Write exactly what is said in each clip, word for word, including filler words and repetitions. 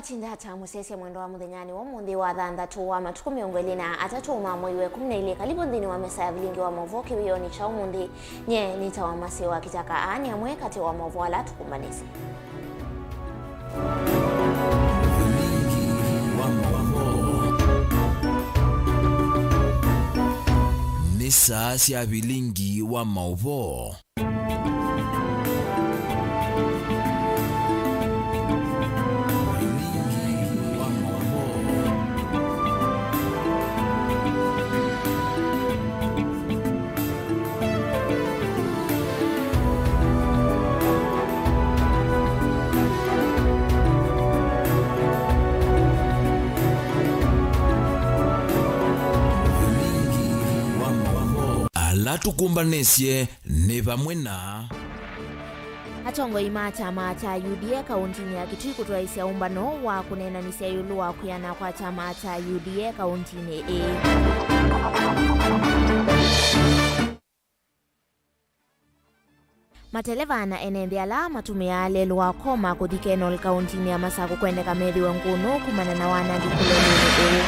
Tinda ata mũsyaĩĩsya mwendwa wa mũthenyanĩ wa ũmũnthĩ wa thanthatũ wa matukũ mĩongo ĩlĩ na atatũ ma mwei wa ĩkũmi na ilĩ. Kalivu nthĩnĩ wa mesa ya vilingi wa maũvoo kĩwĩonĩ kya ũmũnthĩ. Nyie nĩtawa Maseo wa Kitaka. Aa nĩ amwe katĩ wa maũvoo ala tũkũmbanĩsye. Vilingi wa maũvoo. Nĩ saa sya vilingi wa maũvoo. Ala tũkũmbanĩsye nĩ vamwe na. Atongoi ma kyama kya U D A kaũntinĩ ya Kitui kũtwaĩsya ũmbano wa kũneenanĩsya ĩũlũ wa kwĩana kwa kyama kya U D A kaũntinĩ ĩĩ. Mateleva na ene nthĩ ala matũmĩaa lelũ wa Koma kũthi Kenol kaũntinĩ ya Masakũ kwendeka methĩwe ngũnũ kumana na wanangi kũlelũnĩ ũũ.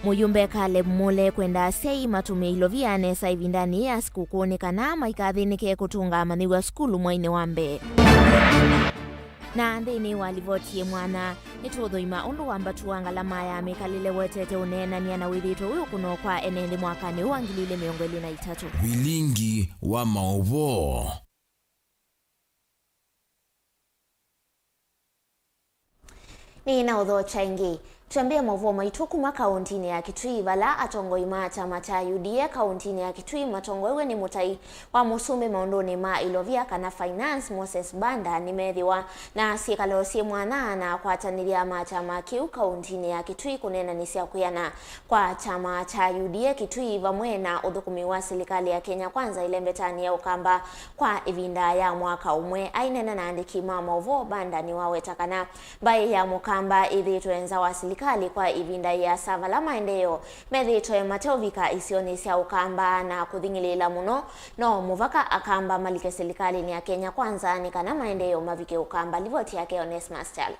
Mũyumbe Caleb Mule kwenda asyai matũmĩe ilovia nesa ĩvindanĩ ya sikũkũ nĩ kana maikathĩnĩke kũtũnga amanyĩw'a sukulu mwainĩ wa mbee. Na nthĩnĩ wa livoti yĩ mwanya, nĩtũũthũima ũndũ wambatu wa ngalama ya mĩkalĩle wetete ũneenany'a na wĩthĩĩtwe wĩ ũkũno kwa ene nthĩ mwakanĩ ũũ wa ngili ilĩ mĩongo ĩlĩ na itatũ. Vilingi wa maũvoo. Nĩ na ũthokya ĩngĩ. Twambĩe maũvoo maitũ kuma kaũntinĩ ya Kitui, vala atongoi ma kyama kya U D A kaũntinĩ ya Kitui matongoew'e nĩ mũtai wa mũsumbĩ maũndũnĩ ma ilovia kana finance, Moses Banda, nĩmeethĩwa na syĩkalo syĩ mwanya na akwatanĩthya ma kyama kĩu kaũntinĩ ya Kitui kũneenanĩsya kwĩana kwa kyama kya U D A Kitui vamwe na ũthũkũmi wa silikalĩ ya Kenya Kwanza ĩlembetanĩ ya Ũkamba kwa ĩvinda ya mwaka ũmwe. Aineena na andĩki ma maũvoo, Banda nĩwaweta kana mbaĩ ya Mũkamba ĩthĩĩtwe nza wa silikalĩ kwa ĩvinda ĩasa, vala maendeeo methĩĩtwe mateũvika isionĩ sya Ũkamba na kũthing'ĩlĩĩla mũno. No mũvaka Akamba malike silikalĩnĩ ya Kenya Kwanza nĩ kana maendeeo mavike Ũkamba. Livoti yake Onesmus Chalo.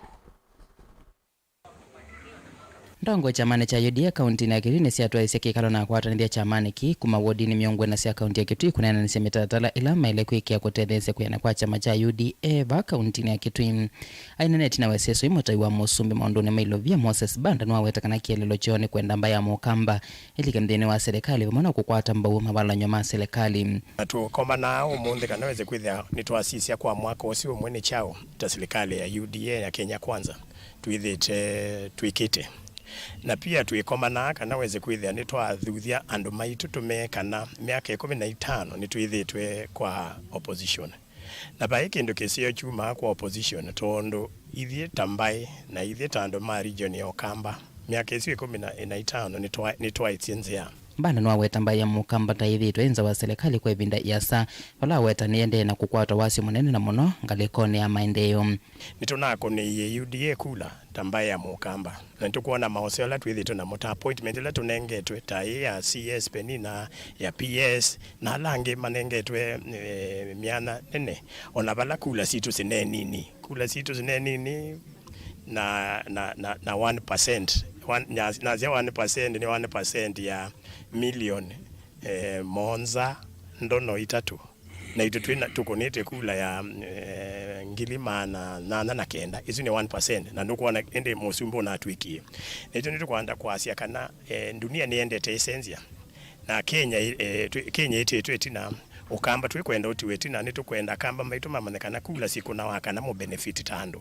Ndongo kyamanĩ kya U D A kaũntinĩ ya Kitui nĩsyatwaĩsye kĩkalo na akwatanĩthya kyamanĩ kĩĩ kuma wodinĩ mĩongo ĩna sya kaũnti ya Kitui kũneenanĩsya mĩtalatala ĩla maĩle kwĩkĩa kũtetheesya kwĩana kwa kyama kya U D A vaa kaũntinĩ ya Kitui. Aineena ĩtina wa ĩseso yĩĩ, mũtai wa mũsumbĩ maũndũnĩ ma ilovia Moses Banda nĩwaweta kana kĩeleelo kyoo nĩ kwenda mbaĩ ya Mũkamba ĩlike nthĩnĩ wa silikalĩ vamwe na kũkwata mbau mavalany'o ma silikalĩ. Na tũkomanaa ũmũnthĩ kana wĩse kwĩthĩa nĩtwasisya kwa mwaka ũsu ũmwe nĩ kyaũ ta silikalĩ ya U D A ya Kenya Kwanza twĩthĩĩte twĩkĩte. Na pia twĩkomanaa kana wĩse kwĩthĩa nĩtwathuthya andũ maitũ tũmee kana myaka ĩkũmi na itano nĩtwĩthĩĩtwe kwa opposition. Na vai kĩndũ kĩseo kyumaa kwa opposition, tondũ ithyĩ ta mbaĩ na ithyĩ ta andũ ma region ya Ũkamba, myaka ĩsu ĩkũmi na ĩtano nĩtwa-, nĩtwaĩtye nzĩa. Banda nĩwaweta mbaĩ ya Mũkamba ta yĩthĩĩtwe ĩ nza wa silikalĩ kwa ĩvinda ĩasa, vala aweta nĩyendee na kũkwata wasyo mũnene na mũno ngalĩkonĩ ya maendeeo. Nĩtũnakũnĩie U D A kula ta mbaĩ ya Mũkamba. Na nĩtũkwona maoseo ala twĩthĩĩtwe namo, ta appointment ila tũnengetwe, ta ĩĩ ya C S Penina, ya P S, na ala angĩ manengetwe, eh, myanya nene, o na vala kula sitũ sinee nini. Kula sitũ sinee nini na, na, na, na one percent. One, na, nasya one percent nĩ one percent ya million, eh, mũonza ndono itatũ. Naitũ twĩ na, tũkũnĩte kula ya, eh, ngili maana nyanya na kenda. Ĩsu nĩ one percent. Na ndũkwona ĩndĩ mũsumbĩ ũnatwĩkie. Naitũ nĩtũkwenda kwasya kana, eh, ndunia nĩyendete ĩsenzya. Na Kenya, eh, twĩ, Kenya ĩtĩtwe ĩtina. Ũkamba twĩkwenda ũtiwe ĩtina. Nĩtũkwenda Akamba maitũ mamanye kana kula sikũnawa kana mũ benefit ta andũ.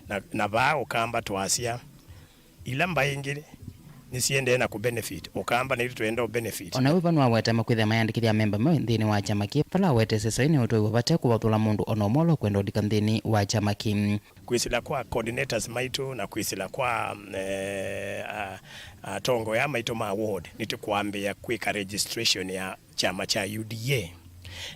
Na, na vaa Ũkamba twasya, ila mbaĩ ingĩ nĩsiendee na kũ benefit, Ũkamba naitũ twenda ũ benefit. O na wĩva nĩwaweta makwĩthĩa mayandĩkĩthya amemba meũ nthĩnĩ wa kyama kĩĩ, vala awete ĩseso yĩĩ nĩũtwaiwe vate kũvathũla mũndũ o na ũmwe ũla ũkwenda ũlika nthĩnĩ wa kyama kĩĩ. Kwĩsĩla kwa coordinators maitũ na kwĩsĩla kwa, eh, a-, atongoi maitũ ma ward, nĩtũkwambĩĩa kwĩka registration ya kyama kya U D A,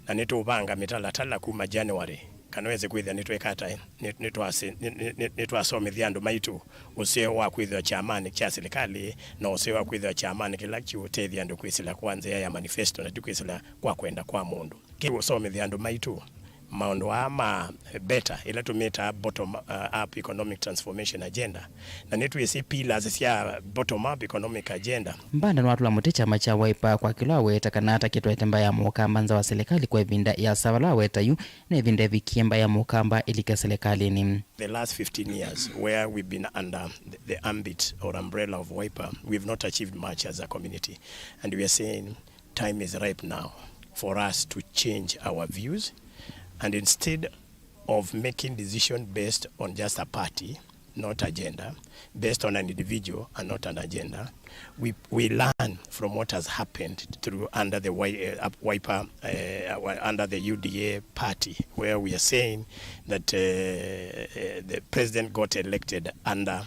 na nĩtũũvanga mĩtalatala kuma January, kana wĩse kwĩthĩa nĩtwĩka ata, nĩ-, nĩtwasĩ-, nĩ-, nĩ-, nĩ-, nĩtwasomethya andũ maitũ ũseo wa kwĩthĩwa kyamanĩ kya silikalĩ, na ũseo wa kwĩthĩwa kyamanĩ kĩla kĩũtethya andũ kwĩsĩla kwa nzĩa ya manifesto, na ti kwĩsĩla kwa kwenda kwa mũndũ. Kĩu ũsomethya andũ maitũ Maũndũ aa ma better, ĩla tũmĩtaa bottom, uh, up economic transformation agenda, na nĩtwĩsĩ pillars sya bottom up economic agenda. Mbanda nĩwatũla mũtĩ kyama kya Wiper kwa kĩla aweta kana atakĩtwete mbaĩ ya mũkamba nza wa silikalĩ kwa ĩvinda ĩasa. Vala aweta yu, na ĩvinda ĩvikie mbaĩ ya mũkamba ĩlike silikalĩnĩ. The last fifteen years where we've been under the, the ambit or umbrella of Wiper, we've not achieved much as a community, and we are saying time is ripe now for us to change our views, and instead of making decision based on just a party, not agenda, based on an individual and not an agenda, we, we learn from what has happened through under the Wi- uh, Wiper, uh, under the U D A party, where we are saying that uh, uh, the president got elected under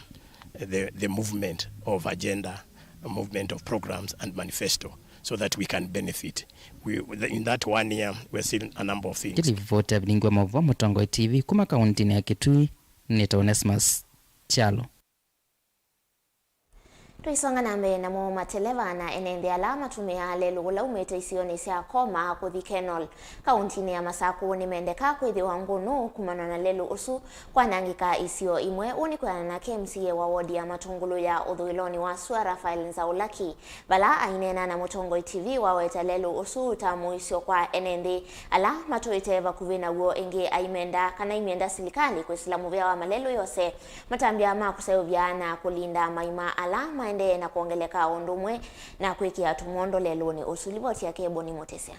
the, the movement of agenda, a movement of programs and manifesto, so that we can benefit. We, in that one year, we're seeing a number of things. Kĩlivoti ya Vilingi wa Maũvoo Mũtongoi T V kuma kauntinĩ ya Kitui, nĩtawa Onesmus Kyalo. Tũisonga na mbee namo, mateleva na ene nthĩ ala matũmĩaa lelũ ũla umĩte isionĩ sya Koma kũthi Kenol, kauntinĩ ya Masakũ, nĩmendeka kwĩthĩwa ngũnũ kumana na lelũ ũsu kwanangĩka isio imwe. Ũũ nĩ kwĩana na K M C A wa wodi ya Matũngũlũ ya ũthũĩlonĩ wa sua, Raphael Nzaulaki, vala aineena na Mũtongoi T V waweta lelũ ũsu ũtamũisyo kwa ene nthĩ ala matũĩte vakuvĩ naw'o. Ĩngĩ aimenda kana aimenda silikalĩ kwĩsĩla mũvĩa wa malelũ yose matambya ma kũseũvya na kũlinda maima ala maendee na kwongeleka, o ũndũ ũmwe na kwĩkĩa tũmondo lelũnĩ ũsu. Livoti yake Eboni Mũtĩsya.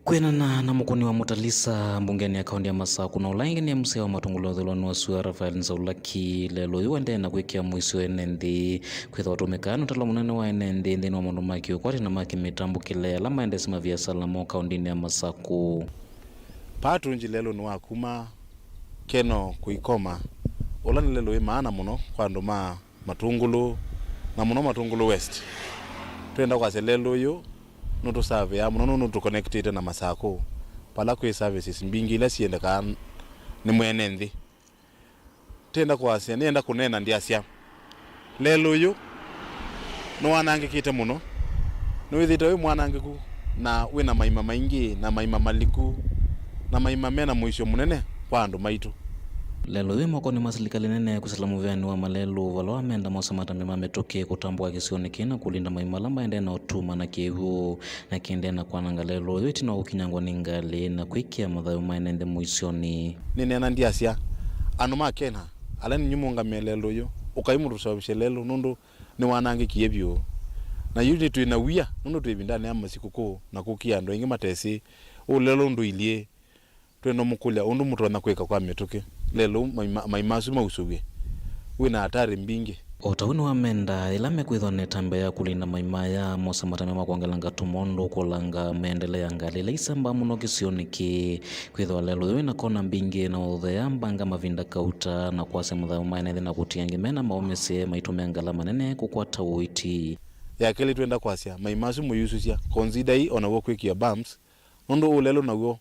Kwĩanana na mũkũni wa Mũtalisa mbungenĩ ya kaunti ya Masakũ, na ũla ĩngĩ nĩ M C A wa Matũngũlũ ya ũthũĩlonĩ wa sua, Raphael Nzaulaki, lelũ ũyũ ũendee na kwĩkĩa mũisyo ene nthĩ, kwĩthĩwa ũtũmĩkaa nĩ ũtalo mũnene wa ene nthĩ nthĩnĩ wa maũndũ ma kĩũkwati na ma kĩmĩtambũkĩle ala maendesye maviasala moo kauntinĩ ya Masakũ. Paa tũngyi lelũnĩ wa kuma Kenol kũikoma, ũla nĩ lelũ wĩ maana mũno kwa andũ ma Matũngũlũ, na mũno Matũngũlũ West. Twĩenda kwasya lelũ ũyũ nũtũsavĩaa mũno nũndũ nũtũkonekitĩte na Masakũ, vala kwĩ services mbingĩ ila siendekaa nĩ mwene nthĩ. Tenda kwasya, nĩenda kũneena ndyasya, lelũ ũyũ nĩwanangĩkĩte mũno. Nĩwĩthĩĩtwe wĩ mwanangĩku na wĩ na maima maingĩ, na maima maliku, na maima me na mũisyo mũnene kwa andũ maitũ. Lelũ ũyũ wĩ mokonĩ ma silikalĩ nene kwĩsĩla mũvĩanĩ wa malelũ, vala wamenda mose matambya ma mĩtũkĩ kũtambũka kĩsionĩ kĩĩ na kũlinda maima ala maendee na ũtuma na kĩw'ũ, na kĩendee na kwananga lelũ ũyũ ĩtina wa kũkinyangwa nĩ ngalĩ na kwĩkĩa mathayũ ma ene nthĩ mũisyonĩ. Nĩneena ndyasya, andũ ma Kenol ala nĩnyw'ĩ mũũngamĩe lelũ ũyũ, ũkai mũtũseũvĩsye lelũ nũndũ nĩwanangĩkie vyũ. Na yu nĩtwĩ na wia nũndũ twĩ ĩvindanĩ ya masikũkũ na kũkĩa andũ aingĩ matesĩ ũũ lelũ ndũilyĩ. Twenda ũmũkũlya ũndũ mũtonya kwĩka kwa mĩtũkĩ lelũ maima, maima asu mausũw'e. Wĩ na atarĩ mbingĩ. O ta ũu nĩwamenda, yĩla mekwĩthwa na ĩtambya ya kũlinda maima aya, mose matambya ma kwongelanga tũmondo kũlanga mĩendele ya ngalĩ ila isembaa mũno kĩsionĩ kĩĩ. Kwĩthĩwa lelũ ũyũ wĩ na kona mbingĩ na ũthea mbanga mavinda kauta, na kwasya mathayũ ma ene nthĩ na kũtia angĩ me na maũmĩsye maitũmĩa ngalama nene kũkwata ũiiti. Ya kelĩ, twenda kwasya, maima asu mũiusũsya, consider-i o naw'o kwĩkĩa bumps, nũndũ ũũ lelũ naw'o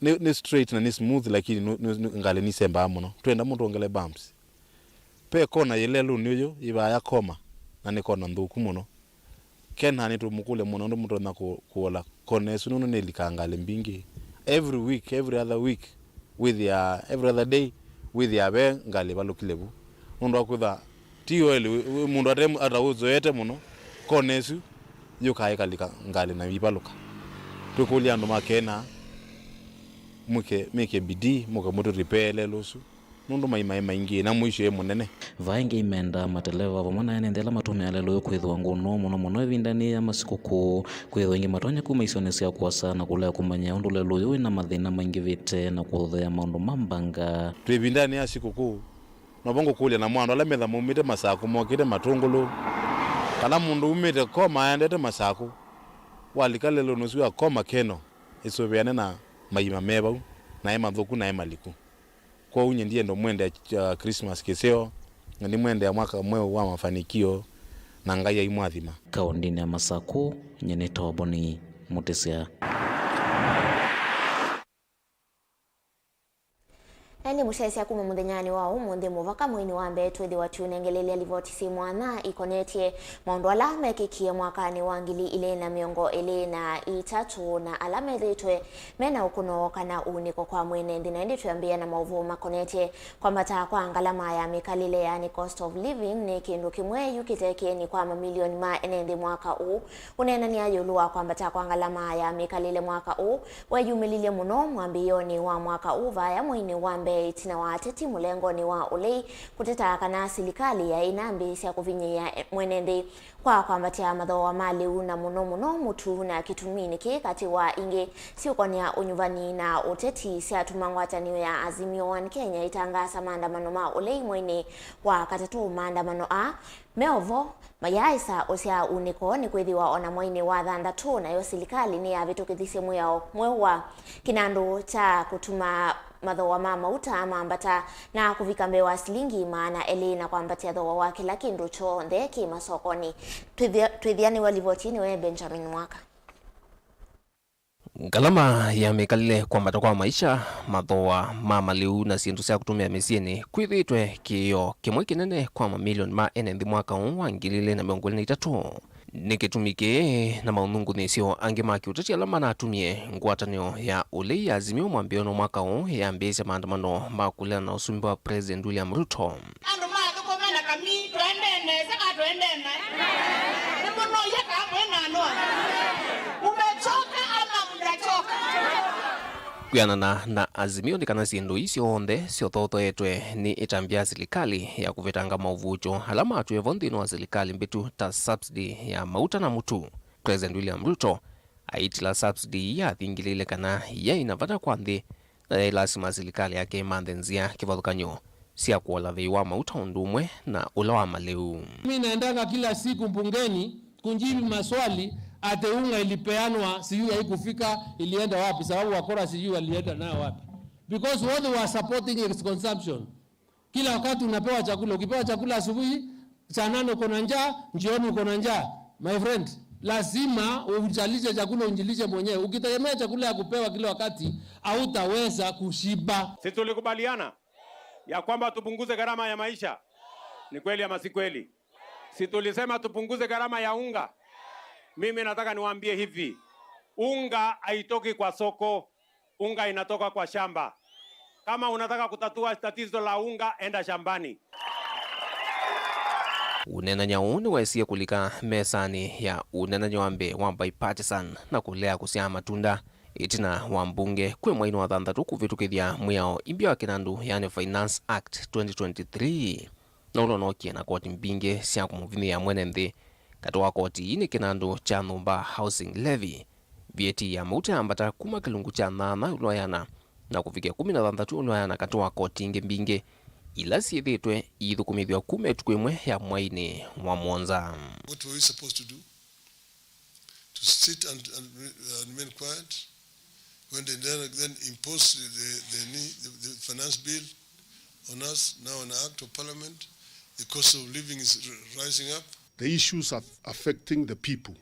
nĩ, nĩ straight na nĩ smooth, lakini nũ, nũ, nũ, ngalĩ nisembaa mũno. Twenda mũtwongele bumps. Ve kona yĩ lelũnĩ ũyũ yĩ vaya Koma, na nĩ kona nthũku mũno. Kenol nĩtũmũkũlya mũno ũndũ mũtonya kũ, kũola kona ĩsu nũndũ nĩlikaa ngalĩ mbingĩ. Every week, every other week, wĩthĩaa, every other day, wĩthĩaa ve ngalĩ ĩvalũkile vu. Nũndũ wa kwĩthwa ti oil, wĩ, wĩ mũndũ ate, ataũzoete mũno, kona ĩsu yũkaa ĩkalika ngalĩ na ivalũka. Twĩkũlya andũ ma Kenol, mũke, mĩke bidii, mũke mũtũ repair lelũ ũsu. Nũndũ maima nĩ maingĩ, na mũisyo nĩ mũnene. Vaa ĩngĩ aimendaa mateleva vamwe na ene nthĩ ala matũmĩaa lelũ ũyũ kwĩthĩwa ngũnũ, mũno mũno ĩvindanĩ ya masikũkũ, kwĩthĩwa aingĩ matonya kuma isionĩ sya kũasa na kũlea kũmanya ũndũ lelũ ũyũ wĩ na mathĩna maingĩvĩte na kũthea maũndũ ma mbanga. Twĩ ĩvindanĩ ya sikũkũ, novo ngũkũlya namo andũ ala metha maumĩte Masakũ mokĩte Matũngũlũ, kana mũndũ umĩte Koma aendete Masakũ, walika lelũnĩ ũsu wa Koma Kenol, ĩsũvĩane na maima me vau, na e mathũku na e maliku. Kwoou nyie ndienda ũmwendea, uh, Christmas kĩseo, na ndimwendea mwaka mweũ wa mafanikio, na Ngai aimwathima. Kaũndĩnĩ ya Masakũ, nyie nĩ Toboni Mũtĩsya. Mũsyaĩĩsya kuma mũthenyanĩ wa ũmũnthĩ mũvaka mweinĩ wa mbee, twĩthĩwa tũũnengelelya livoti syĩ mwanya ikonetye maũndũ ala mekĩkie mwakanĩ wa ngili ilĩ na mĩongo ĩlĩ na itatũ na ala methĩĩtwe me na ũkũno kana ũunĩko kwa mwene nthĩ. Na ĩndĩ twĩambĩĩa na maũvoo makonetye kwambata kwa ngalama ya mĩkalĩle, yaani cost of living, nĩ kĩndũ kĩmwe yu kĩte kĩeni kwa mamilioni ma ene nthĩ mwaka ũũ. Ũneenany'a ĩũlũ wa kwambata kwa ngalama ya mĩkalĩle mwaka ũũ, weyumĩlilye mũno mwambĩĩonĩ wa mwaka ũũ, vaya mweinĩ wa mbee, ĩtina wa ateti mũlengonĩ wa ũlei kũteta kana silikalĩ yaĩ ĩnambĩĩsya kũvinyĩĩa mwene nthĩ kwa kwambatya mathooa ma lĩu, na mũno mũno mũtu, na kĩtuminĩ kĩĩ, katĩ wa ingĩ, siũkonea ũnyuvani na ũteti, syatuma ngwatanĩo ya Azimio One Kenya ĩtangaasa maandamano ma ũlei mweinĩ wa katatũ. Maandamano aa me o vo mayaaĩsa ũsyaa unĩko, nĩkwĩthĩwa o na mweinĩ wa thanthatũ, nayo silikalĩ nĩyavĩtũkĩthisye mwĩao mweũ wa kĩnandũ kya kũtuma mathooa ma mauta mambata na kũvika mbee wa silingi maana elĩ, na kwambatya thooa wa kĩla kĩndũ kyonthe kĩ masokonĩ. Twĩthĩa-, twĩthĩanĩw'a livoti nĩwe Benjamin Mwaka. Ngalama ya mĩkalĩle, kwambata kwa maisha, mathooa ma malĩu na syĩndũ sya kũtũmĩa mĩsyĩnĩ kwĩthĩĩtwe kĩĩo kĩmwe kĩnene kwa mamilioni ma ene nthĩ mwaka ũũ wa ngili ilĩ na mĩongo ĩlĩ na itatũ. Nĩ kĩtumi kĩĩ na maũnungunĩsyo angĩ ma kĩũteti ala manatumie ngwatanĩo ya ũlei ya Azimio mwambĩĩonĩ wa mwaka ũũ yambĩĩsya maandamano ma kũleana na ũsumbĩ wa President William Ruto. Andũ mathũkũma na kamii, tũendee nesa ka tũendee naĩ? Nĩmũnũie kaa mwĩ na anwa? Umechoka ama mjachoka? Kwĩanana na Azimio nĩ kana syĩndũ ii syonthe syothoothoetwe nĩ ĩtambya ya silikalĩ ya kũvetanga maũvuũkyo ala matwĩe vo nthĩnĩ wa silikalĩ mbĩtu ta subsidy ya mauta na mũtu. President William Ruto aitila subsidy ii athingĩlĩĩle kana yaĩ na vata kwa nthĩ, na yaĩ lasima silikalĩ yake ĩmanthe nzĩa kĩvathũkany'o sya kũola vei wa mauta ũndũ ũmwe na ũla wa malĩu. Mimi naendanga kila siku mbungeni kujibu maswali ati unga ilipeanwa, sijui haikufika, ilienda wapi, sababu wakora sijui walienda nayo wapi. Because what they were supporting is consumption. Kila wakati unapewa chakula, ukipewa chakula asubuhi, saa nane uko na njaa, jioni uko na njaa. My friend, lazima ujalishe chakula, ujilishe mwenyewe. Ukitegemea chakula ya kupewa kila wakati, hautaweza kushiba. Si tulikubaliana ya kwamba tupunguze gharama ya maisha? Ni kweli ama si kweli? Si tulisema tupunguze gharama ya unga? Mimi nataka niwaambie hivi, unga haitoki kwa soko. Unga inatoka kwa shamba. Kama unataka kutatua tatizo la unga, enda shambani. Ũneenany'a ũũ nĩwesie kũlika mesanĩ ya ũneenany'a wa mbee wa bipartisan na kũlea kũsyaa matunda ĩtina wa mbunge kwĩ mweinĩ wa thanthatũ kũvĩtũkĩthya mwĩao imbya wa kĩnandũ, yani Finance Act twenty twenty-three, na ũla ũnookie na koti mbingĩ sya kũmũvinyĩĩa mwene nthĩ. Katĩ wa koti ii nĩ kĩnandũ kya nyũmba, housing levy, V A T ya mauta yambata kuma kĩlungu kya nyanya ĩũlũ wa ĩana na kũvikĩa kũmi na thanthatũ ĩũlũ wa ĩana katĩ wa koti ingĩ mbingĩ ila syĩthĩĩtwe iithũkũmĩthw'a kuma ĩtukũ ĩmwe ya mweinĩ wa mũonza. What were we supposed to do? To sit and, and, and remain quiet when they then, then impose the, the, the, the finance bill on us, now an act of parliament? The cost of living is r-, rising up. The issues of affecting the people,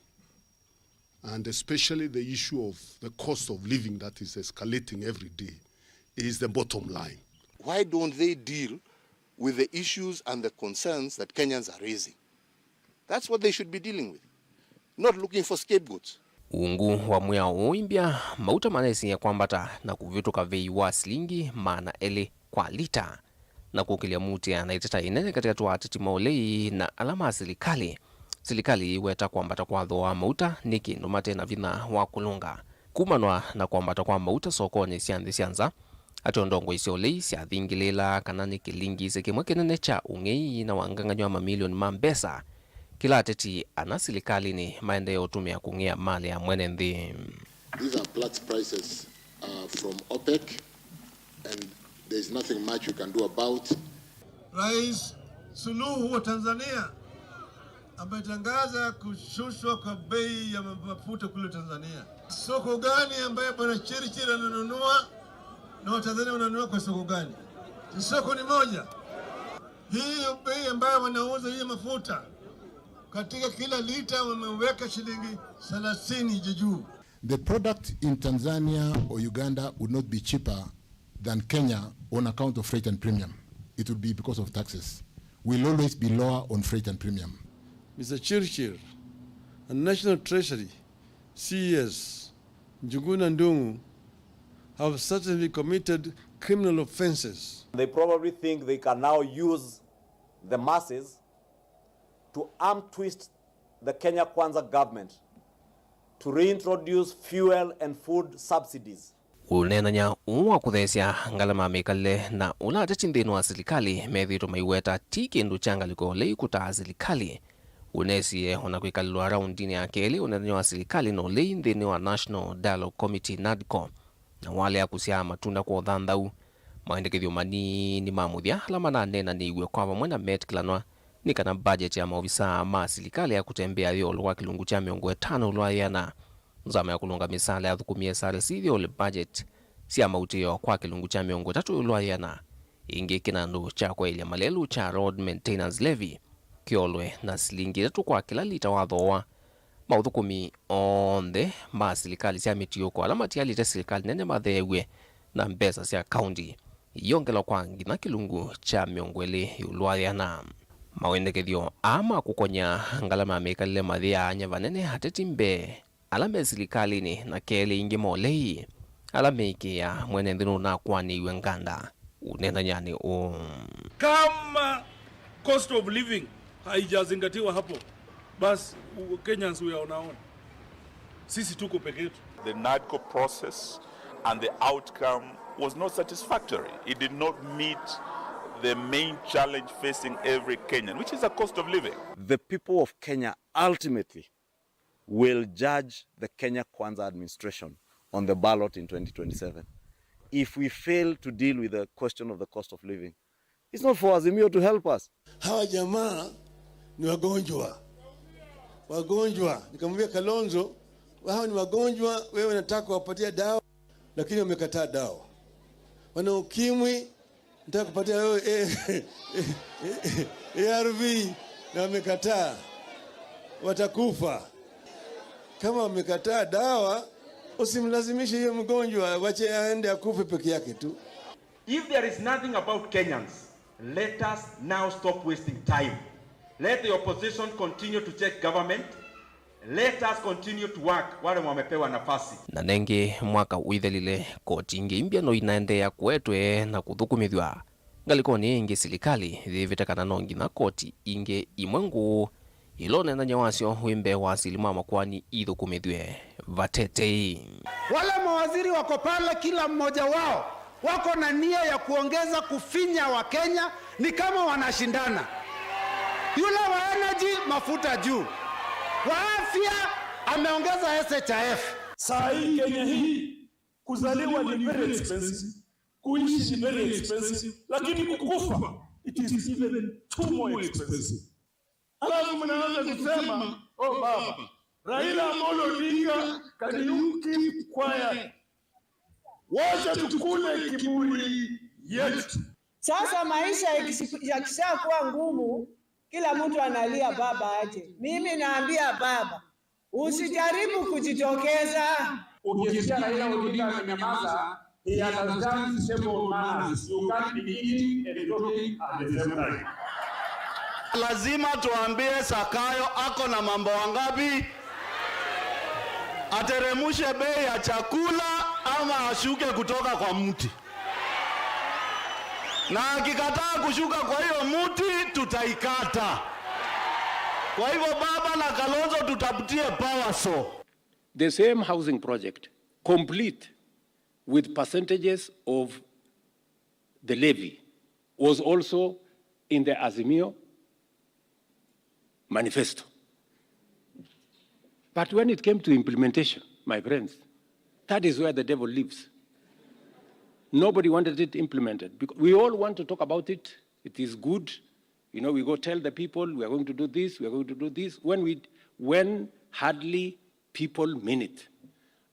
and especially the issue of the cost of living that is escalating every day, is the bottom line. Why don't they deal with the issues and the concerns that Kenyans are raising? That's what they should be dealing with, not looking for scapegoats. Ungu wa mwĩao ũũ, imbya mauta manesie kwambata na kũvĩtũka vei wa silingi maana elĩ kwa lita, na kũkĩlya muutĩa na ĩteta ĩnene katĩkatĩ wa ateti ma ũlei na ala ma silikalĩ. Silikalĩ yĩweta kwambata kwa thooa wa mauta nĩ kĩndũ mate na vinya wa kũlũnga. Kumanwa na kwambata kwa mauta sokonĩ sya nthĩ sya nza, ateo ndongoi sya ũlei syathingĩlĩĩlaa kana nĩ kĩlingisi kĩmwe kĩnene kya ũng'ei na wangangany'o wa mamilioni ma mbesa kĩla ateti ana silikalĩnĩ maendee ũtũmĩa kũng'ĩa malĩ ya mwene nthĩ. These are Platts prices, uh, from OPEC, and there's nothing much you can do about. Rais Suluhu wa Tanzania ametangaza kushushwa kwa bei ya mafuta kule Tanzania. Soko gani ambayo Bwana Chirchir ananunua na Watanzania wananunua kwa soko gani? Si soko ni moja? Hiyo bei ambayo wanauza hiyo mafuta, katika kila lita wameweka shilingi thelathini juu. The product in Tanzania or Uganda would not be cheaper than Kenya on account of freight and premium. It would be because of taxes. We'll always be lower on freight and premium. Mister Chirchir, and National Treasury, C E S, Njuguna Ndung'u, have certainly committed criminal offenses. They probably think they can now use the masses to arm twist the Kenya Kwanza government to reintroduce fuel and food subsidies. Ũneenany'a ũũ wa kũtheesya ngalama ya mĩkalĩle na ũla ateti nthĩnĩ wa silikalĩ methĩĩtwe maiweta ti kĩndũ kya ngalĩko lei kũtaa silikalĩ, ũnesie o na kwĩkalĩlwa raundinĩ ya kelĩ ũneenany'a wa silikalĩ na ũlei nthĩnĩ wa National Dialogue Committee, NADCO, na walea kũsyaa matunda kwa ũthanthau. Maendekethyo manini ma mũthya ala mananeenanĩiw'e kwa vamwe na meetĩkĩlanwa nĩ kana budget ya maovisaa ma silikalĩ ya kũtembea yĩolwe kwa kĩlungu kya mĩongo ĩtano ĩũlũ wa yĩana. Nzama ya kũlũnga mĩsaala ya athũkũmi, S R C, yĩolwe budget sya mautĩo kwa kĩlungu kya mĩongo ĩtatũ ĩũlũ wa yĩana. Ĩngĩ kĩnandũ kya kwaĩlya malelũ kya Road Maintenance Levy kĩolwe na silingi itatũ kwa kĩla lita wa thooa. Maũthũkũmi onthe ma silikalĩ sya mĩtiũko ala matialĩte silikalĩ nene matheew'e na mbesa sya kaunti iyongelwa kwa nginya kĩlungu kya mĩongo ĩlĩ ĩũlũ wa yĩana. Mawendekethyo aa ma kũkony'a ngalama ya mĩkalĩle mayĩaany'a vanene ateti mbee ala me silikalĩnĩ na kelĩ ĩngĩ molei ala meĩkĩĩa mwene nthĩ nũnakwanĩiw'e nganda ũneenanyanĩ ũũ. Kama cost of living haijazingatiwa hapo, basi u- Kenyans we are on our own. Sisi tuko peke yetu. The NADCO process and the outcome was not satisfactory. It did not meet the main challenge facing every Kenyan, which is a cost of living. The people of Kenya ultimately will judge the Kenya Kwanza administration on the ballot in twenty twenty-seven. If we fail to deal with the question of the cost of living, it's not for Azimio to help us. Hawa jamaa ni wagonjwa. Wagonjwa. Nikamwambia Kalonzo, "Hawa ni wagonjwa, wewe nataka kuwapatia dawa, lakini wamekataa dawa. Wana ukimwi, nataka kupatia wewe, eh, A R V, na wamekataa. Watakufa." Kama wamekataa dawa, usimlazimishe hiyo mgonjwa, wache aende akufe peke yake tu. If there is nothing about Kenyans, let us now stop wasting time. Let the opposition continue to check government. Let us continue to work, wale wamepewa nafasi. Na nengĩ, mwaka ũithelile, koti ingĩ imbya no inaendeea kũetwe na kũthũkũmĩthw'a ngalĩkonĩ ĩngĩ silikalĩ yĩvĩte kana no nginya koti ingĩ imwe ngũũ ila ũneenany'a wasyo wĩ mbee wa asili ma makoani ithũkũmĩthw'e vate tei. Wale mawaziri wako pale, kila mmoja wao wako na nia ya kuongeza kufinya Wakenya, ni kama wanashindana. Yule wa energy, mafuta juu. Wa afya, ameongeza S H I F. Saa hii Kenya hii, kuzaliwa ni very expensive, kuishi ni very expensive, lakini kukufa, it is even too more expensive. Alafu mnaanza kusema, "Oh, baba, Raila Amolo Odinga, can you keep quiet? Wacha tukule kiburi yetu." Sasa maisha ikisi- yakishakuwa ngumu, kila mtu analia baba aje. Mimi naambia baba, usijaribu kujitokeza. Ukisikia Raila Odinga amenyamaza, he understands table manners. You can't be eating and talking at the same time. Lazima tuambie Zakayo ako na mambo wangapi? Ateremushe bei ya chakula ama ashuke kutoka kwa mti? Na akikataa kushuka kwa hiyo mti, tutaikata. Kwa hivyo, baba na Kalonzo, tutafutie power saw. The same housing project, complete with percentages of the levy, was also in the Azimio manifesto. But when it came to implementation, my friends, that is where the devil lives. Nobody wanted it implemented. Bec- We all want to talk about it. It is good. You know, we go tell the people, "We are going to do this, we are going to do this." When we, when hardly people mean it.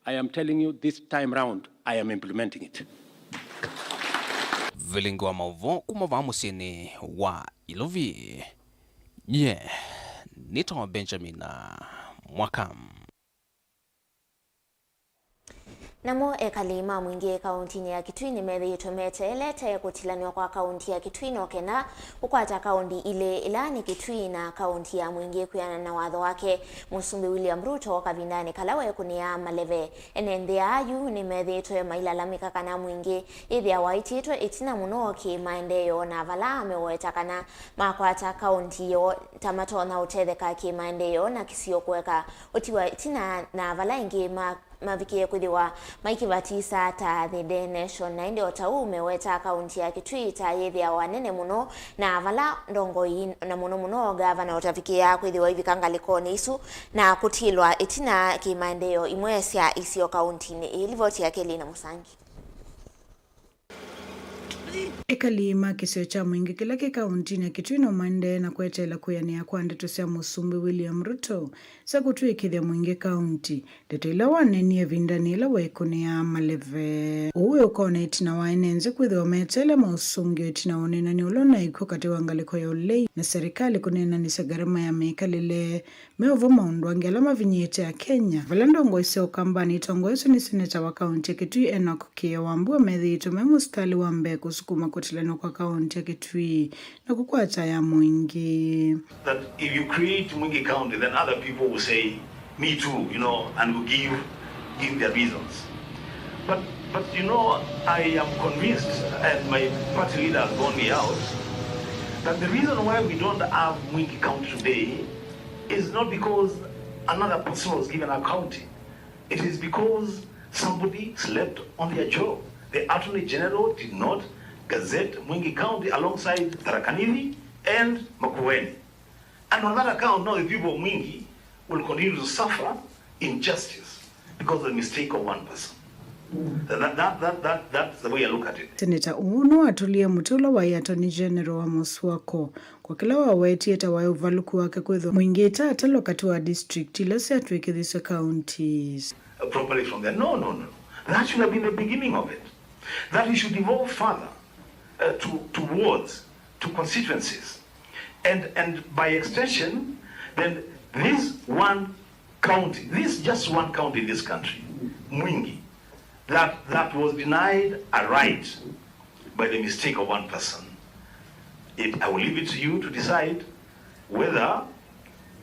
I am telling you, this time round, I am implementing it. Vilingi wa maũvoo kuma vaa mũsyĩnĩ wa Ilovi. Nyie nĩtawa Benjamin Mwaka. Namo ekali ma Mwingĩ kaũntinĩ ya Kitui nĩmethĩĩtwe meteelete kũtilanĩwa kwa kaũnti ya Kitui no kenda kũkwata kaũnti ilĩ, ila nĩ Kitui na kaũnti ya Mwingĩ, kwĩanana na watho wake Mũsumbĩ William Ruto kavindanĩ kala wekũnĩaa maleve. Ene nthĩ aa yu nĩmethĩĩtwe mailalamĩka kana Mwingĩ yĩthĩawa ĩtiĩtwe ĩtina mũno kĩ-maendeeo, na vala ameweta kana makwata kaũnti yoo ta matonya ũtetheka kĩ-maendeeo na kĩsio kũeka ũtiwa ĩtina, na vala ĩngĩ ma mavikĩe kwĩthĩwa maikĩvatisa ta The Daily Nation. Na ĩndĩ o ta ũu meweta kaũnti ya Kitui ta yĩthĩawa nene mũno, na vala ndongoi na mũno mũno ngavana ũtavikĩaa kwĩthĩwa ivika ngalĩkonĩ isu na kũtilwa ĩtina kĩ-maendeeo imwe sya isio kaũntinĩ ĩĩ. Livoti yake Lina Mũsangi. Ekali ma kĩsio kya Mwingĩ kĩla kĩ kaũntinĩ ya Kitui no maendee na kweteela kwĩanĩa kwa ndeto sya Mũsumbĩ William Ruto sya kũtw'ĩkĩthya Mwingĩ kaũnti, ndeto ila waneenie ĩvindanĩ yĩla wekũnĩaa maleve. Ũu wĩ ũkona ĩtina wa ene nthĩ kwĩthĩwa meteele maũsũngĩo ĩtina wa ũneenani ũla ũnaĩ kw'o katĩ wa ngalĩko ya ũlei na serikali kũneenanĩsya ngarama ya mĩkalĩle. Meũvwa maũndũ angĩ ala mavinyĩĩte Akenya, vala ndongoi sya Ũkambanĩ itongoeswe nĩ seneta wa kaũnti ya Kitui Enock Kĩeo Wambua methĩĩtwe me mũsikalĩ wa mbee kũsukuma kũtilanĩwa kwa kaũnti ya Kitui na kũkwata ya Mwingĩ. That if you create Mwingi County, then other people will say, "Me too," you know, and will give, give their reasons. But, but you know, I am convinced, and my party leader has borne me out, that the reason why we don't have Mwingi County today is not because another person was given a county. It is because somebody slept on their job. The Attorney General did not gazette Mwingi County alongside Tharaka Nithi and Makueni. And on that account, now the people of Mwingi will continue to suffer injustice because of the mistake of one person. That, that, that, that, that, that's the way I look at it. Seneta ũũ nĩwatũlie mũtĩ ũla waĩ Attorney General wa Moswako kwa kĩla wawetie ta waĩ ũvalũku wake kwĩthwa Mwingĩ ĩtatelwa katĩ wa district ila syatw'ĩkĩthisye counties. Uh, properly from there. No, no, no, no. That should have been the beginning of it. That we should evolve further, uh, to, to wards, to constituencies. And, and by extension, then this one county, this just one county in this country, Mwingi, that, that was denied a right by the mistake of one person. It, I will leave it to you to decide whether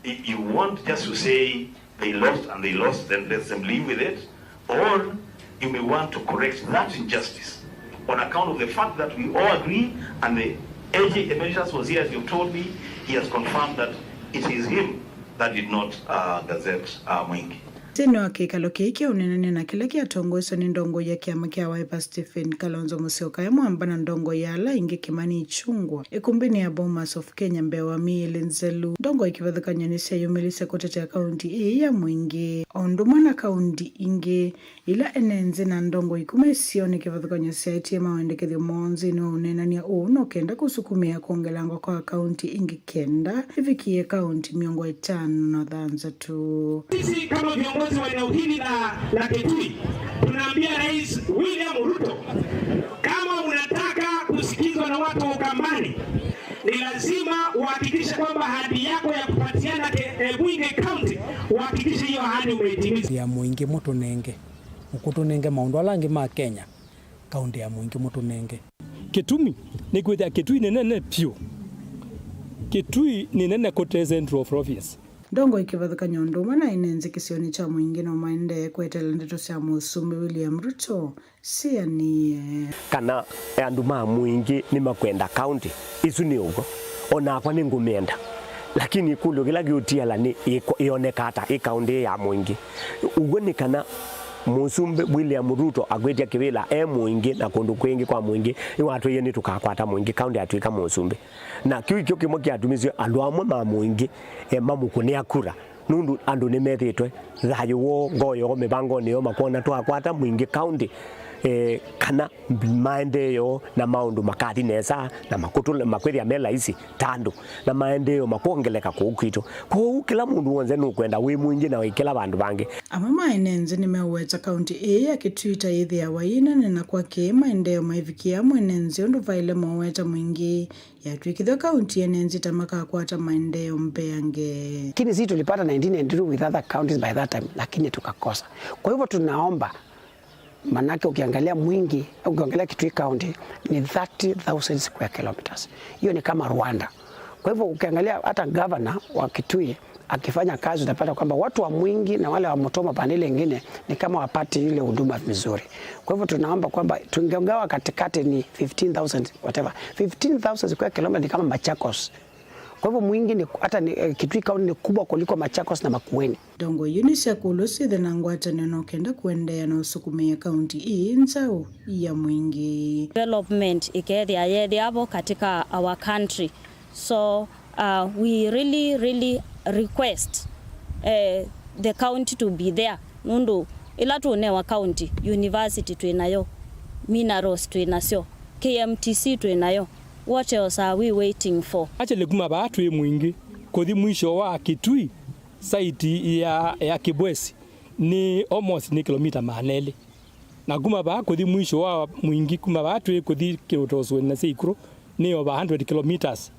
y-, you want just to say they lost and they lost, then let them live with it, or you may want to correct that injustice on account of the fact that we all agree, and the A G Emeritus was here, as you've told me, he has confirmed that it is him that did not, uh, gazette, uh, Mwingi. Nthĩnĩ wa kĩkalo kĩĩ kya ũneenany'a na kĩla kyatongoeswe nĩ ndongoi ya kĩama kya Wiper Stephen Kalonzo Musyoka e mwamba na ndongoi ya ala aingĩ Kimani Ichung'wah ĩkumbĩnĩ ya Bomas of Kenya mbee wa myei ĩlĩ nzelu, ndongoi kĩvathũkany'o nĩsyeyũmĩlĩsye kũtetea kaũnti ĩĩ ya Mwingĩ o ũndũ ũmwe na kaũnti ingĩ ila ene nthĩ na ndongoi kuma isionĩ kĩvathũkany'o syaetie mawendekethyo moo nthĩnĩ wa ũneenany'a ũũ no kenda kũsukumĩa kwongelangwa kwa kaũnti ingĩ kenda ĩvikĩe kaũnti mĩongo ĩtano na thanthatũ. Sisi kama viongozi wa eneo hili la, la Kitui, tunaambia Rais William Ruto, kama unataka kusikizwa na watu wa Ukambani, ni lazima uhakikishe kwamba ahadi yako ya kupatiana ke-, eh, Mwingi County, uhakikishe hiyo ahadi umeitimiza. Ya Mwingi mũtũnenge, mũkũtũnenge maũndũ ala angĩ ma Kenya, kaũnti ya Mwingi mũtũnenge. Kĩtumi nĩ kwĩthĩa Kitui nĩ nene vyũ. Kitui nĩ nene kũte Central Province. Ndongoi kĩvathũkany'o ũndũ ũmwe na ene nthĩ kĩsionĩ kya Mwingĩ no maendee kweteela ndeto sya Mũsumbĩ William Ruto sianĩe. Kana andũ ma Mwingĩ nĩmakwenda kaũnti, ĩsu nĩ ũw'o. O nakwa nĩngũmĩenda. Lakini ĩkũlyo kĩla kĩũtiala nĩ ĩko-, ĩoneka ata ĩ kaũnti ĩ ya Mwingĩ? Ũw'o nĩ kana Mũsumbĩ William Ruto akwĩtya kĩvĩla e Mwingĩ na kũndũ kwingĩ kwa Mwingĩ, nĩwatwĩie nĩtũkakwata Mwingĩ kaũnti atw'ĩka mũsumbĩ. Na kĩu kĩo kĩmwe kĩatumisye andũ amwe ma Mwingĩ, eh, mamũkũnĩa kura, nũndũ andũ nĩmethĩĩtwe thayũ woo, ngoo yoo, mĩvangonĩ yoo, makwona twakwata Mwingĩ kaũnti, eh, kana maendeeo na maũndũ makathi nesa na makũtũ-, makwĩthĩa me laisi ta andũ, na maendeeo makwongeleka kũu kwitũ. Kwoou kĩla mũndũ w'onthe nũkwenda wĩ Mwingĩ na wĩ kĩla vandũ vangĩ. Amwe ma ene nthĩ nĩmeũweta kaũnti ĩĩ ya Kitui ta yĩthĩawa yĩ nene na kwa kĩĩ maendeeo maivikĩĩa mwene nthĩ ũndũ vaĩle moweta Mwingĩ yatw'ĩkĩthw'a kaunti ene nzita makakwata maendeeo mbeange. Lakini sisi tulipata nineteen ninety-two with other counties by that time, lakini tukakosa. Kwa hivyo tunaomba Manake ukiangalia Mwingi, ukiangalia Kitui County ni thirty thousand square kilometers. Hiyo ni kama Rwanda. Kwa hivyo ukiangalia hata governor wa Kitui akifanya kazi, utapata kwamba watu wa Mwingi na wale wa Mutoma pande ile ingine ni kama wapati ile huduma vizuri. Kwa hivyo tunaomba kwamba tungegawa katikati ni fifteen thousand, whatever. Fifteen thousand square kilometers ni kama Machakos. Kwa hivyo Mwingi ni, hata ni, eh, Kitui County ni kubwa kuliko Machakos na Makueni. Ndongoi yu nĩsyakũlw'a syĩthe na ngwatanĩo no kenda kũendeea na ũsukumĩĩa kaunti ĩĩ nzaũ ya Mwingi. Development ĩkethĩa yethĩa vo katika our country. So, uh, we really, really request, eh, the county to be there. Nũndũ ĩla tũnewa county, university twĩ nayo, minerals twĩ nasyo, K M T C twĩ nayo. What else are we waiting for? Actually, kuma vaa twĩ Mwingi kũthi mwisho wa Kitui, site ya, ya Kibwezi nĩ almost nĩ kilomita maana elĩ. Na kuma vaa kũthi mwisho wa Mwingi, kuma vaa twĩ kũthi kĩũtosweni na sya ikũrũ, nĩ over hundred kilometers.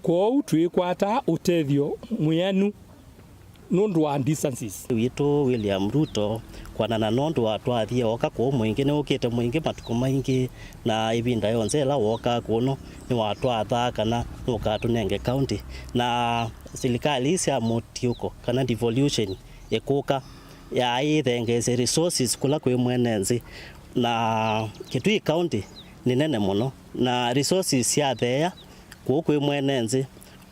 Kwoou twĩkwata ũtethyo mwĩanu nũndũ wa distances. Witũ William Ruto, kwanana nũndũ wa twathie oka kũũ Mwingi, nĩũkĩte Mwingi matukũ maingĩ, na ĩvinda yonthe ĩla wokaa kũno nĩwatwathaa kana nũkatũnenge county. Na silikalĩ sya mũtiũko kana devolution ĩkũka, yaĩ ĩthengeesye resources kũla kwĩ mwene nthĩ, na Kitui County nĩ nene mũno, na resources syatheea kũu kwĩ mwene nthĩ,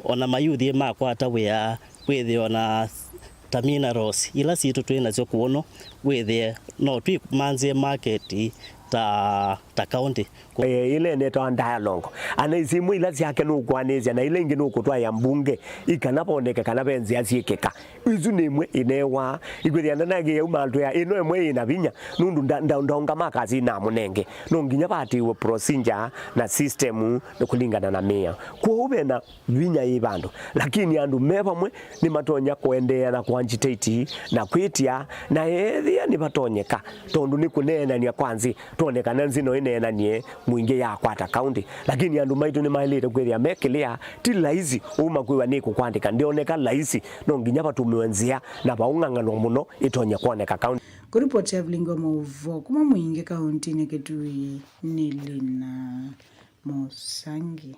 ona mayuthi makwata wĩa wĩthĩo na ta minerals ila sitũ twĩ nasyo kũno, wĩthĩe no tũimanthĩe market ta, ta county. Eh, ĩla ĩnetawa dialogue. Ana isimũ ila syake nũkũanĩsya na ila ingĩ nũkũtwaĩa mbunge, ikana voneke kana ve nzĩa syĩkĩka. Isu nĩ imwe ineewaa. Ikwĩthĩa ndanagĩa uma atwĩa ĩno ĩmwe ĩna vinya, nũndũ nda-, nda-, ndaũngama kasi namũnenge. No nginya vatiwe procedure na system nĩ kũlingana na mĩao. Kwoou vena vinya yĩ vandũ, lakini andũ me vamwe nĩmatonya kũendeea na kũagitate na kwĩtya, na ethĩa nĩvatonyeka, tondũ nĩ kũneenany'a kwa nzĩ, twone kana nzĩ no ĩneenany'e Mwingi yakwata county. Lakini andũ maitũ nĩmaĩlĩte kwĩthĩa me clear, ti laisi ũu makwĩw'a nĩ kũkwandĩka, ndĩoneka laisi, no nginya vatũmĩwe nzĩa na vaũng'ang'anwa mũno ĩtonye kwoneka county. Kũripoti ya Vilingi wa Maũvoo kuma Mwingi kauntinĩ Kitui nĩ Lina Mũsangi.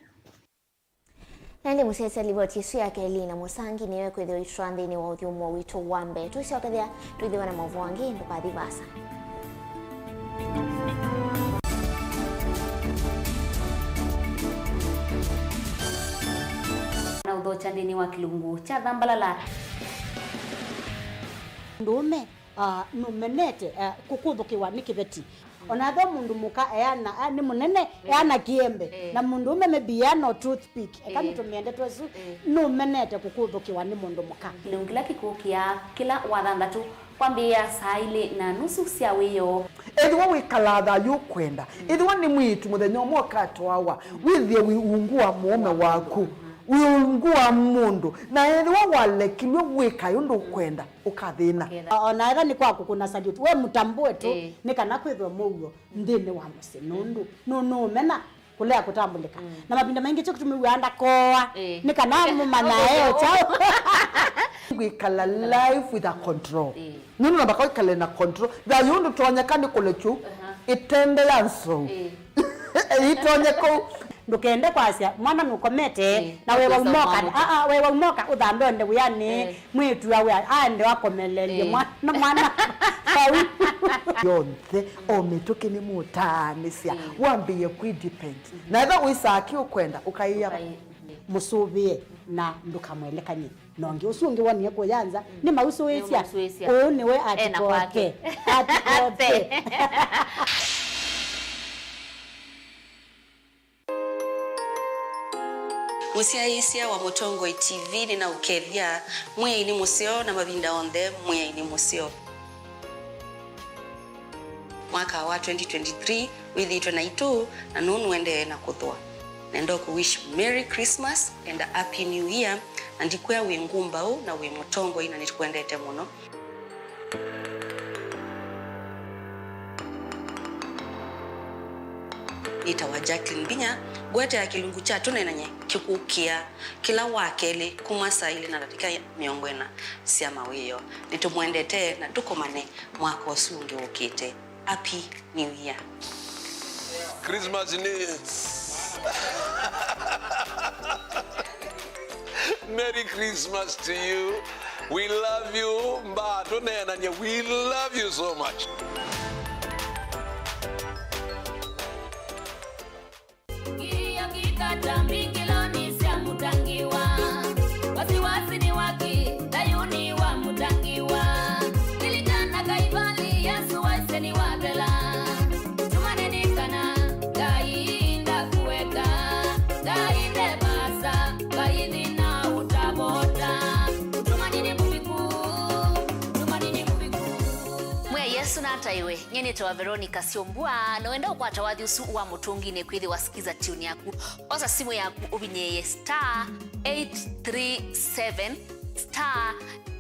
Na ĩndĩ mũsyaĩĩsya livoti ĩsu yake Lina Mũsangi nĩyo ĩkwĩthĩwa ĩtwaa nthĩnĩ wa ũthyũmũo witũ wa mbee. Tũisyokethya twĩthĩwe na maũvoo angĩ, ndũkathi vaasa. Na ũthokya nthĩnĩ wa kĩlungu kya Thambalala. Mũndũũme, ah, nũmenete, ah, kũkũthũkĩwa nĩ kĩveti. Ona ethĩwa mũndũ mũka eana, a, nĩ mũnene, ĩĩ, eana kĩembe, ĩĩ, na mũndũũme maybe eana o toothpick, eka, ĩĩ, nĩtũmĩe ndeto ĩsu, ĩĩ, nũmenete kũkũthũkĩwa nĩ mũndũ mũka. Kĩlungu kĩla kĩkũkĩa kĩla Wathanthatũ kwambĩĩa saa ilĩ na nusu sya wĩoo. Ethĩwa wĩkalaa thayũ ũkwenda, ethĩwa nĩ mwĩĩtu mũthenya ũmwe ũkatwawa, wĩthĩe wĩ ungu wa mũũme waku, wĩ ungu wa mũndũ, na ethĩwa walekilw'e wĩkae ũndũ ũkwenda, ũkathĩna. Ũkathĩna. O-, ona ethĩwa nĩ kwa kũkũna salute, we mũtambũe tu, ĩĩ, nĩ kana kwĩthwe mũuo nthĩnĩ wa mũsyĩ, nũndũ nũ-, nũũmena kũlea kũtambũlĩka. Mm. Na mavinda maingĩ kyo kĩtumi wĩaa ndakooa, ĩĩ, nĩ kana mũmanyae o kyaũ. Kwĩkala life with a control. Ĩĩ. Nũndũ namba kwĩkale na control. Thayũ ndũtonyeka nĩ kũlekyu, aha, ĩtembe ya nsou. Ĩĩ. Ĩitonye kũu. Ndũkende kwasya mwana nũkomete, ĩĩ, na wewa ũkwĩsa ũmoka, mwana. Aa, wewa ũmoka ũthambe ũende wĩanĩ, ĩĩ, mwĩĩtu awe aende akomeleelye, ĩĩ, mwana, mwana vau. Yonthe, o mĩtũkĩ nĩmũtaanĩsya, ĩĩ, wambĩĩe kwĩ depend. Mhm. Na ethĩwa wĩsaa kĩ ũkwenda, ũkaĩa. Ũkaĩ-, mũsũvĩe na ndũkamwelekany'e. Na ũngĩ ũsu ũngĩ wonie kũya nza, mm, nĩmausũĩsya. Nĩmausũĩsya. Ũũ nĩwe ena atikote kwake. Atikote. Mũsyaĩĩsya wa Mũtongoi T V nĩnaũkethya, mwĩai nĩ mũseo na mavinda onthe mwĩai nĩ mũseo. Mwaka wa twenty twenty-three wĩthĩĩtwe naitũ, na nũũ nũendee na kũthũa. Nenda kũ wish Merry Christmas and a Happy New Year, na ndikwĩa wĩ ngũmbaũ na wĩ mũtongoi, na nĩtũkwendete mũno. Nĩtawa Jacqueline Mbinya, ngũetea kĩlungu kya Tũneenany'e kĩkũkĩa kĩla wa kelĩ kuma saa ilĩ na ndatĩka mĩongo ĩna sya mawĩoo. Nĩtũmwendete na tũkomane mwaka ũsu ũngĩ ũkĩte. Happy New Year. Christmas ni Merry Christmas to you. We love you. Mba tuneenanye. We love you so much. Kĩkata mbingĩlonĩ sya mũtangiwa, wasiwasi nĩ waki thayũnĩ wa mũtangiwa. Lilikana Kaivali, Yesũ waisye nĩwathela. Tũmanye nĩ kana Ngai ndakũeka, Ngai nde vaasa, Ngai thĩna ũtavota. Tũmanye nĩ mũviku, tũmanye nĩ mũviku. Mwĩa Yesũ nataiwe. Nyie nĩtawa Veronica Syombua, na wenda ũkwata wathi ũsu wa mũtũnginĩ kwĩthĩwa Skiza Tune yaku, osa simũ yaku ũvinyĩĩe star eight three seven star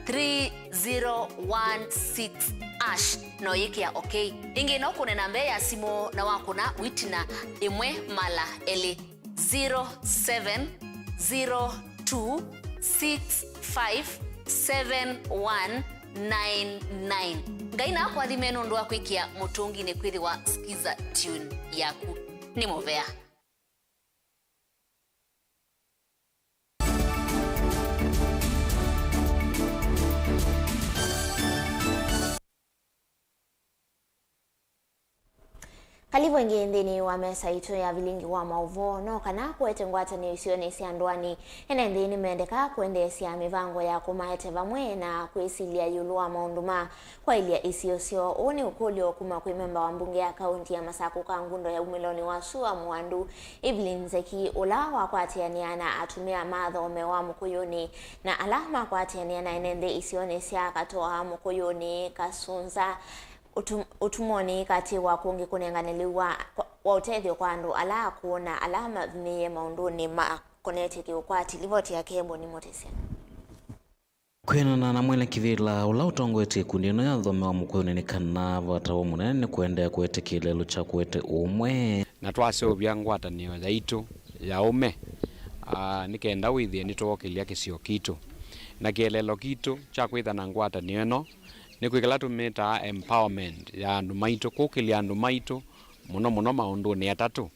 three zero one six hash, na ũyĩkĩa OK. Ĩngĩ no kũne namba ya simũ na wakũna wĩtina ĩmwe mala elĩ. Zero seven zero two six five seven one nine nine. Ngai nakũathime nũndũ wa kwĩkĩa mũtũnginĩ kwĩthĩwa Skiza Tune yaku. Nĩ mũvea. Kalivũ ĩngĩ nthĩnĩ wa mesa itũ ya vilingi wa maũvoo. No kana kũete ngwatanĩo isionĩ sya ndũanĩ, ene nthĩ nĩmendekaa kũendeesya mĩvango ya kũmaete vamwe na kwĩsilya ĩũlũ wa maũndũ ma kwaĩlya isio syoo. Ũũ nĩ ũkũlyo kuma kwĩ memba wa mbunge ya kaunti ya Masakũ Kangundo ya umĩlonĩ wa sua Mũandu, Evelyn Nzeki, ũla wakwatĩanĩa na atumĩa ma athome wa Mũkũyũnĩ na ala makwatĩanĩa na ene nthĩ isionĩ sya Katoa, Mũkũyũnĩ, Kasunza, Ũtum-, ũtumonĩ katĩ wa kũngĩ kũnengane lĩu wa, wa ũtethyo kwa andũ ala akũũ na ala mavinyĩĩe maũndũnĩ makonetye kĩũkwati. Livoti yake Boni Mũtĩsya. Kwĩanana na Mwene Kĩvĩla, ũla ũtongoetye ĩkundi ĩno ya athome wa Mũkũyũnĩ, nĩ kana vata wa mũnene nĩ kũendeea kũetĩkĩlya ĩũlũ kya kũete ũmwe. Na twaseũvya ngwatanĩo yaitũ ya ũme, aa, nĩ kenda wĩthĩe nĩtwookĩlya kĩsio kitũ. Na kĩeleelo kitũ kya kwĩtha na ngwatanĩo ĩno nĩ kwĩkala tũmĩtaa empowerment ya andũ maitũ, kũkĩlya andũ maitũ mũno mũno maũndũnĩ atatũ.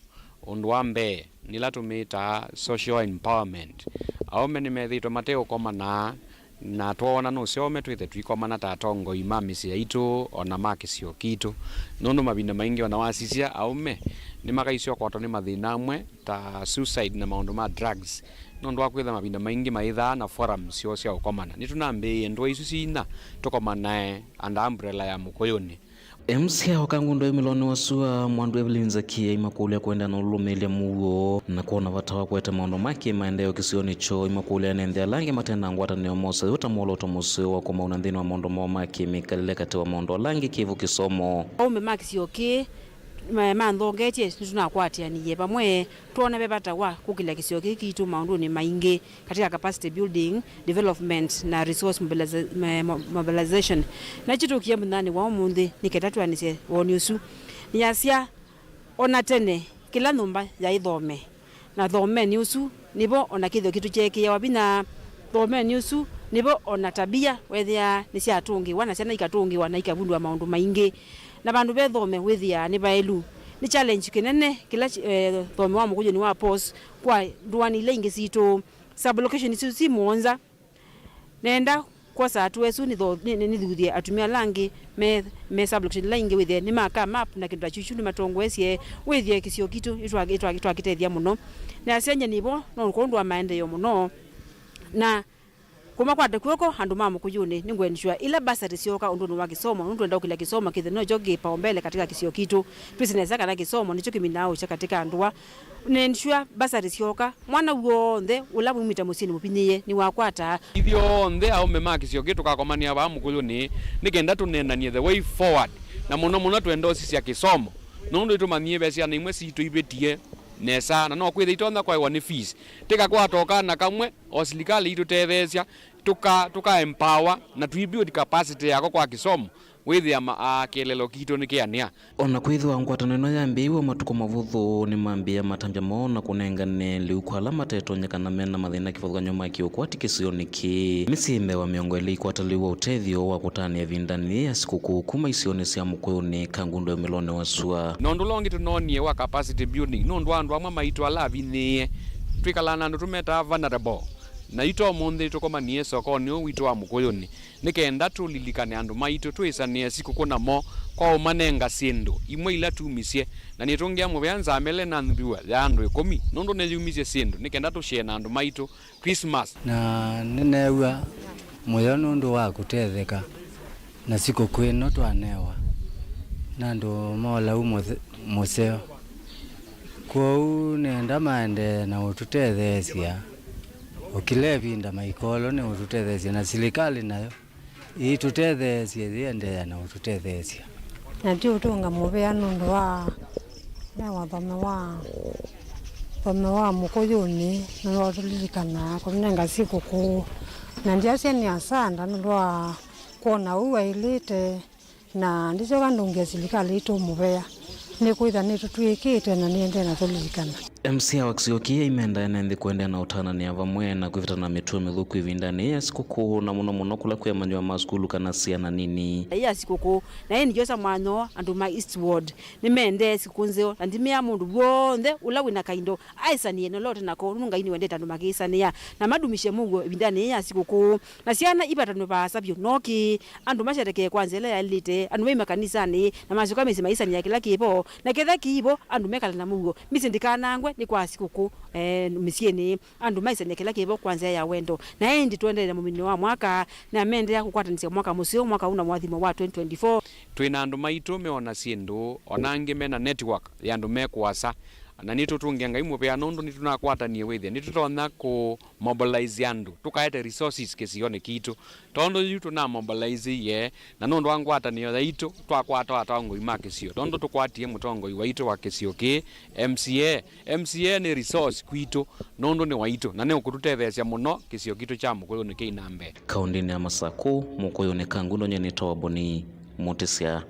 Ũndũ wa mbee, nĩla tũmĩtaa social empowerment. Aũme nĩmethĩĩtwe mateũkomana, na twoona nũseo aũme twĩthe tũikomana ta atongoi ma mĩsyĩ yaitũ, o na ma kĩsio kitũ. Nũndũ mavinda maingĩ o na wasisya, aũme nĩmakaisyoka ũkwatwa nĩ mathĩna amwe ta suicide na maũndũ ma drugs, nũndũ wa kwĩtha mavinda maingĩ maithaa na forum syoo sya ũkomana. Nĩtũnambĩĩie ndũa isu syĩ inya tũkomanae under umbrella ya Mũkũyũnĩ. M C A wa Kangundo Emiloni wa Sua, Mwandu Evelyn Nzeki, aimakũlya kũendeea na ũlũlũmĩĩlya mũuo na kwona vata wa kũete maũndũ ma kĩ-maendeeo kĩsionĩ kyoo. Aimakũlya ene nthĩ ala angĩ mate na ngwatanĩo mose ũta mwolooto mũseo wa kũmauna nthĩnĩ wa maũndũ moo ma kĩ-mĩkalĩle katĩ wa maũndũ ala angĩ kĩvu kĩsomo. Aũme ma kĩsio kĩĩ ma, manthongetye, nĩtũnakwatĩanĩie vamwe, twoona ve vata wa kũkĩlya kĩsio kĩĩ kitũ maũndũnĩ maingĩ katika capacity building, development na resource mobiliza-, ma-, mo-, mobilization. Na kĩtũkie mũthenyanĩ wa ũmũnthĩ nĩ kenda twĩanĩsye woni ũsu. Nĩasya, o na tene kĩla nyũmba yaĩ thome, na thomenĩ ũsu nĩvo o na kĩthĩo kitũ kyeekĩawa vinya. Thomenĩ ũsu nĩvo o na tabia weethĩaa nĩsyatũngĩĩwa na syana ikatũngĩĩwa na ikavundũa maũndũ maingĩ. Na vandũ ve thome wĩthĩaa nĩ vaelu. Nĩ challenge kĩnene kĩla, eh, thome wa Mũkũyũnĩ wa pause kwa ndũanĩ ila ingĩ sitũ. Sub-location isu si mũonza. Nenda kwosa hatua ĩsu nĩtho-, nĩ-, nĩ-, nĩthuthye atumĩa ala angĩ me, me sub-location ila ingĩ wĩthĩe nĩmakaa map na kĩndũ ta kyu, kyu nĩmatongoesye wĩthĩe kĩsio kitũ nĩtwa-, nĩtwa-, nĩtwakĩtethya mũno. Nĩasya nyie nĩvo no kwondũ wa maendeeo mũno. Na kũmakwata kw'oko andũ ma Mũkũyũnĩ, nĩngũensure ila bursary syooka ũndũnĩ wa kĩsomo, nũndũ twenda ũkĩlya kĩsomo kĩthĩe nokyo kĩpaombele katika kĩsio kitũ. Twĩsĩ nesa kana kĩsomo nĩkyo kĩminaa ũkya katika ndũa. Nĩensure bursary syooka, mwana w'onthe ũla wumĩte mũsyĩnĩ mũvinyĩĩe nĩwakwata. Ithyonthe aũme ma kĩsio kĩĩ tũkakomanĩa vaa Mũkũyũnĩ nĩ kenda tũneenany'e the way forward, na mũno mũno twenda ũsisya kĩsomo, nũndũ nĩtũmanyie ve syana imwe sitũ ivĩtie nesa, na no kwĩthĩe itonya kwaĩwa nĩ fees. Tĩkakwata o kana kamwe, o silikalĩ itũtetheesya, tũka, tũka empower na tũi build capacity yako kwa kĩsomo. kwĩthĩa ma-, aa, kĩeleelo kitũ nĩkĩanĩa. O na kwĩthĩwa ngwatanĩo ĩno yambĩĩiw'e matukũ mavũthũ, nĩmambĩĩa matambya moo na kũnengane lĩu kwa ala matetonyeka na mena mathĩna kĩvathũkany'o ma kĩũkwati kĩsionĩ kĩĩ. Mĩsyĩ mbee wa mĩongo ĩlĩ ikwata lĩu wa ũtethyo wa kũtanĩa ĩvindanĩ yĩĩ ya sikũkũ kuma isionĩ sya Mũkũyũnĩ, Kangundo, Ũmĩlonĩ wa sua. Na ũndũ ũla ũngĩ tũnoonie wa capacity building nũndũ wa andũ amwe maitũ ala avinyĩĩe. Twĩkalaa na andũ tũmetaa vulnerable. Na yu ta ũmũnthĩ tũkomanie sokonĩ ũũ witũ wa Mũkũyũnĩ. Nĩ kenda tũlilikane andũ maitũ, twĩsanĩe sikũkũ namo kwa ũmanenga syĩndũ imwe ila tumisye. Na nĩtũngĩa mũvea nzamele na nthua ya andũ ĩkũmi, nũndũ nĩyumisye syĩndũ, nĩ kenda tũshee na andũ maitũ Christmas. Na nĩneew'a mũyo nũndũ wa kũtetheka na sikũkũ ĩno twanewa na andũ ma ũlau mũthe-, mũseo. Kwoou nĩenda maendee na ũtũtetheesya o kĩla ĩvinda maikolo nĩ ũtũtetheesya, na silikalĩ nayo ĩtũtetheesye yĩendeea na ũtũtetheesya. Na ti ũtũnga mũvea nũndũ wa newa thome wa, thome wa Mũkũyũnĩ, nũndũ wa ũtũlilikana kũnenga sikũkũ. Na ndyasya nĩ asanda nũndũ wa kwona ũu waĩlĩte, na ndisyoka ndũngĩa silikalĩ itũ mũvea, nĩkwĩtha nĩtũtw'ĩkĩte na nĩendee na tũlilikana. M C A wa kĩsio kĩĩ aimenda ene nthĩ kũendeea na ũtananĩa vamwe na kwĩvĩta na mĩtuo mĩthũku ĩvindanĩ yĩĩ ya sikũkũ, na mũno mũno kũla kwĩ amanyĩw'a ma sukulu kana syana nini. Yĩĩ ya sikũkũ, na ĩndĩ yosa mwanya andũ ma Eastward nĩmendee sikũkũ nzeo, na ndimea mũndũ w'onthe ũla wĩna kaindo aĩsanĩe na ũla ũte nako, nũndũ Ngai nĩwendete andũ makĩĩsanĩa, na madumisye mũuo ĩvindanĩ yĩĩ ya sikũkũ. Na syana ivatanwe vaasa vyũ, no kĩ andũ masyatekee kwa nzĩa ĩla yaĩlĩte, andũ mai makanisanĩ, na masyoka mĩsyĩ maisanĩa kĩla kĩvo, na kethĩa kĩivo, andũ mekala na mũuo. Mĩsyĩ ndĩkanangwe nĩ kwa sikũkũ, eh, mĩsyĩnĩ, andũ maisanĩa kĩla kĩvo kwa nzĩa ya wendo. Na ĩndĩ tũendeee na mũminĩo wa mwaka, na mendeea kũkwatanĩsya mwaka mũseo, mwaka ũũ na mũathimo wa twenty twenty-four. Twĩ na andũ maitũ meona syĩndũ, o na angĩ mena network ya andũ me kũasa. Na nĩtũtũngĩa Ngai mũvea nũndũ nĩtũnakwatanie wĩthĩa nĩtũtonya kũ mobilize andũ, tũkaete resources kĩsionĩ kitũ. Tondũ yu tũna mobilize ye, na nũndũ wa ngwatanĩo yaitũ, twakwata atongoi ma kĩsio. Tondũ tũkwatie mũtongoi waitũ wa kĩsio kĩĩ, M C A. M C A nĩ resource kwitũ, nũndũ nĩ waitũ, na nĩũkũtũtetheesya mũno kĩsio kitũ kya Mũkũyũnĩ kĩi na mbee. Kaũndĩnĩ ya Masakũ, Mũkũyũnĩ Kangundo, nyie nĩtawa Boni Mũtĩsya.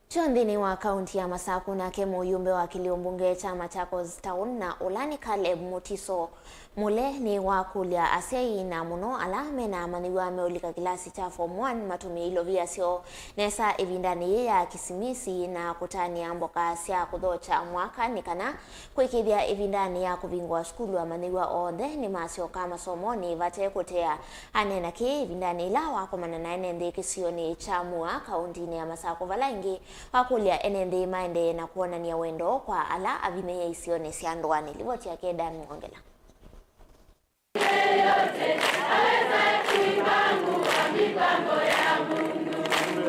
Tyo nthĩnĩ wa kaunti ya Masakũ, nake mũyũmbe wa kĩlĩo mbunge kya Machakos Town na ũla nĩ Caleb Mutiso Mule nĩwakũlya asyai, na mũno ala mena amanyĩw'a meũlika kĩlasi kya form one, matũmĩe ilovia syoo nesa ĩvindanĩ yĩĩ ya Kĩsimisi na kũtanĩa mboka sya kũthokya mwaka, nĩ kana kũĩkĩĩthya ĩvindanĩ ya kũvingũa sukulu amanyĩw'a onthe nĩmasyoka masomonĩ vate kũtea. Aneena kĩĩ ĩvindanĩ yĩla wakomana na ene nthĩ kĩsionĩ kya Mua, kaũndĩnĩ ya Masakũ, vala ĩngĩ wakũlya ene nthĩ maendee na kwonany'a wendo kwa ala avinyĩĩe isionĩ sya ndũanĩ. Livoti yake Dan Mwongela.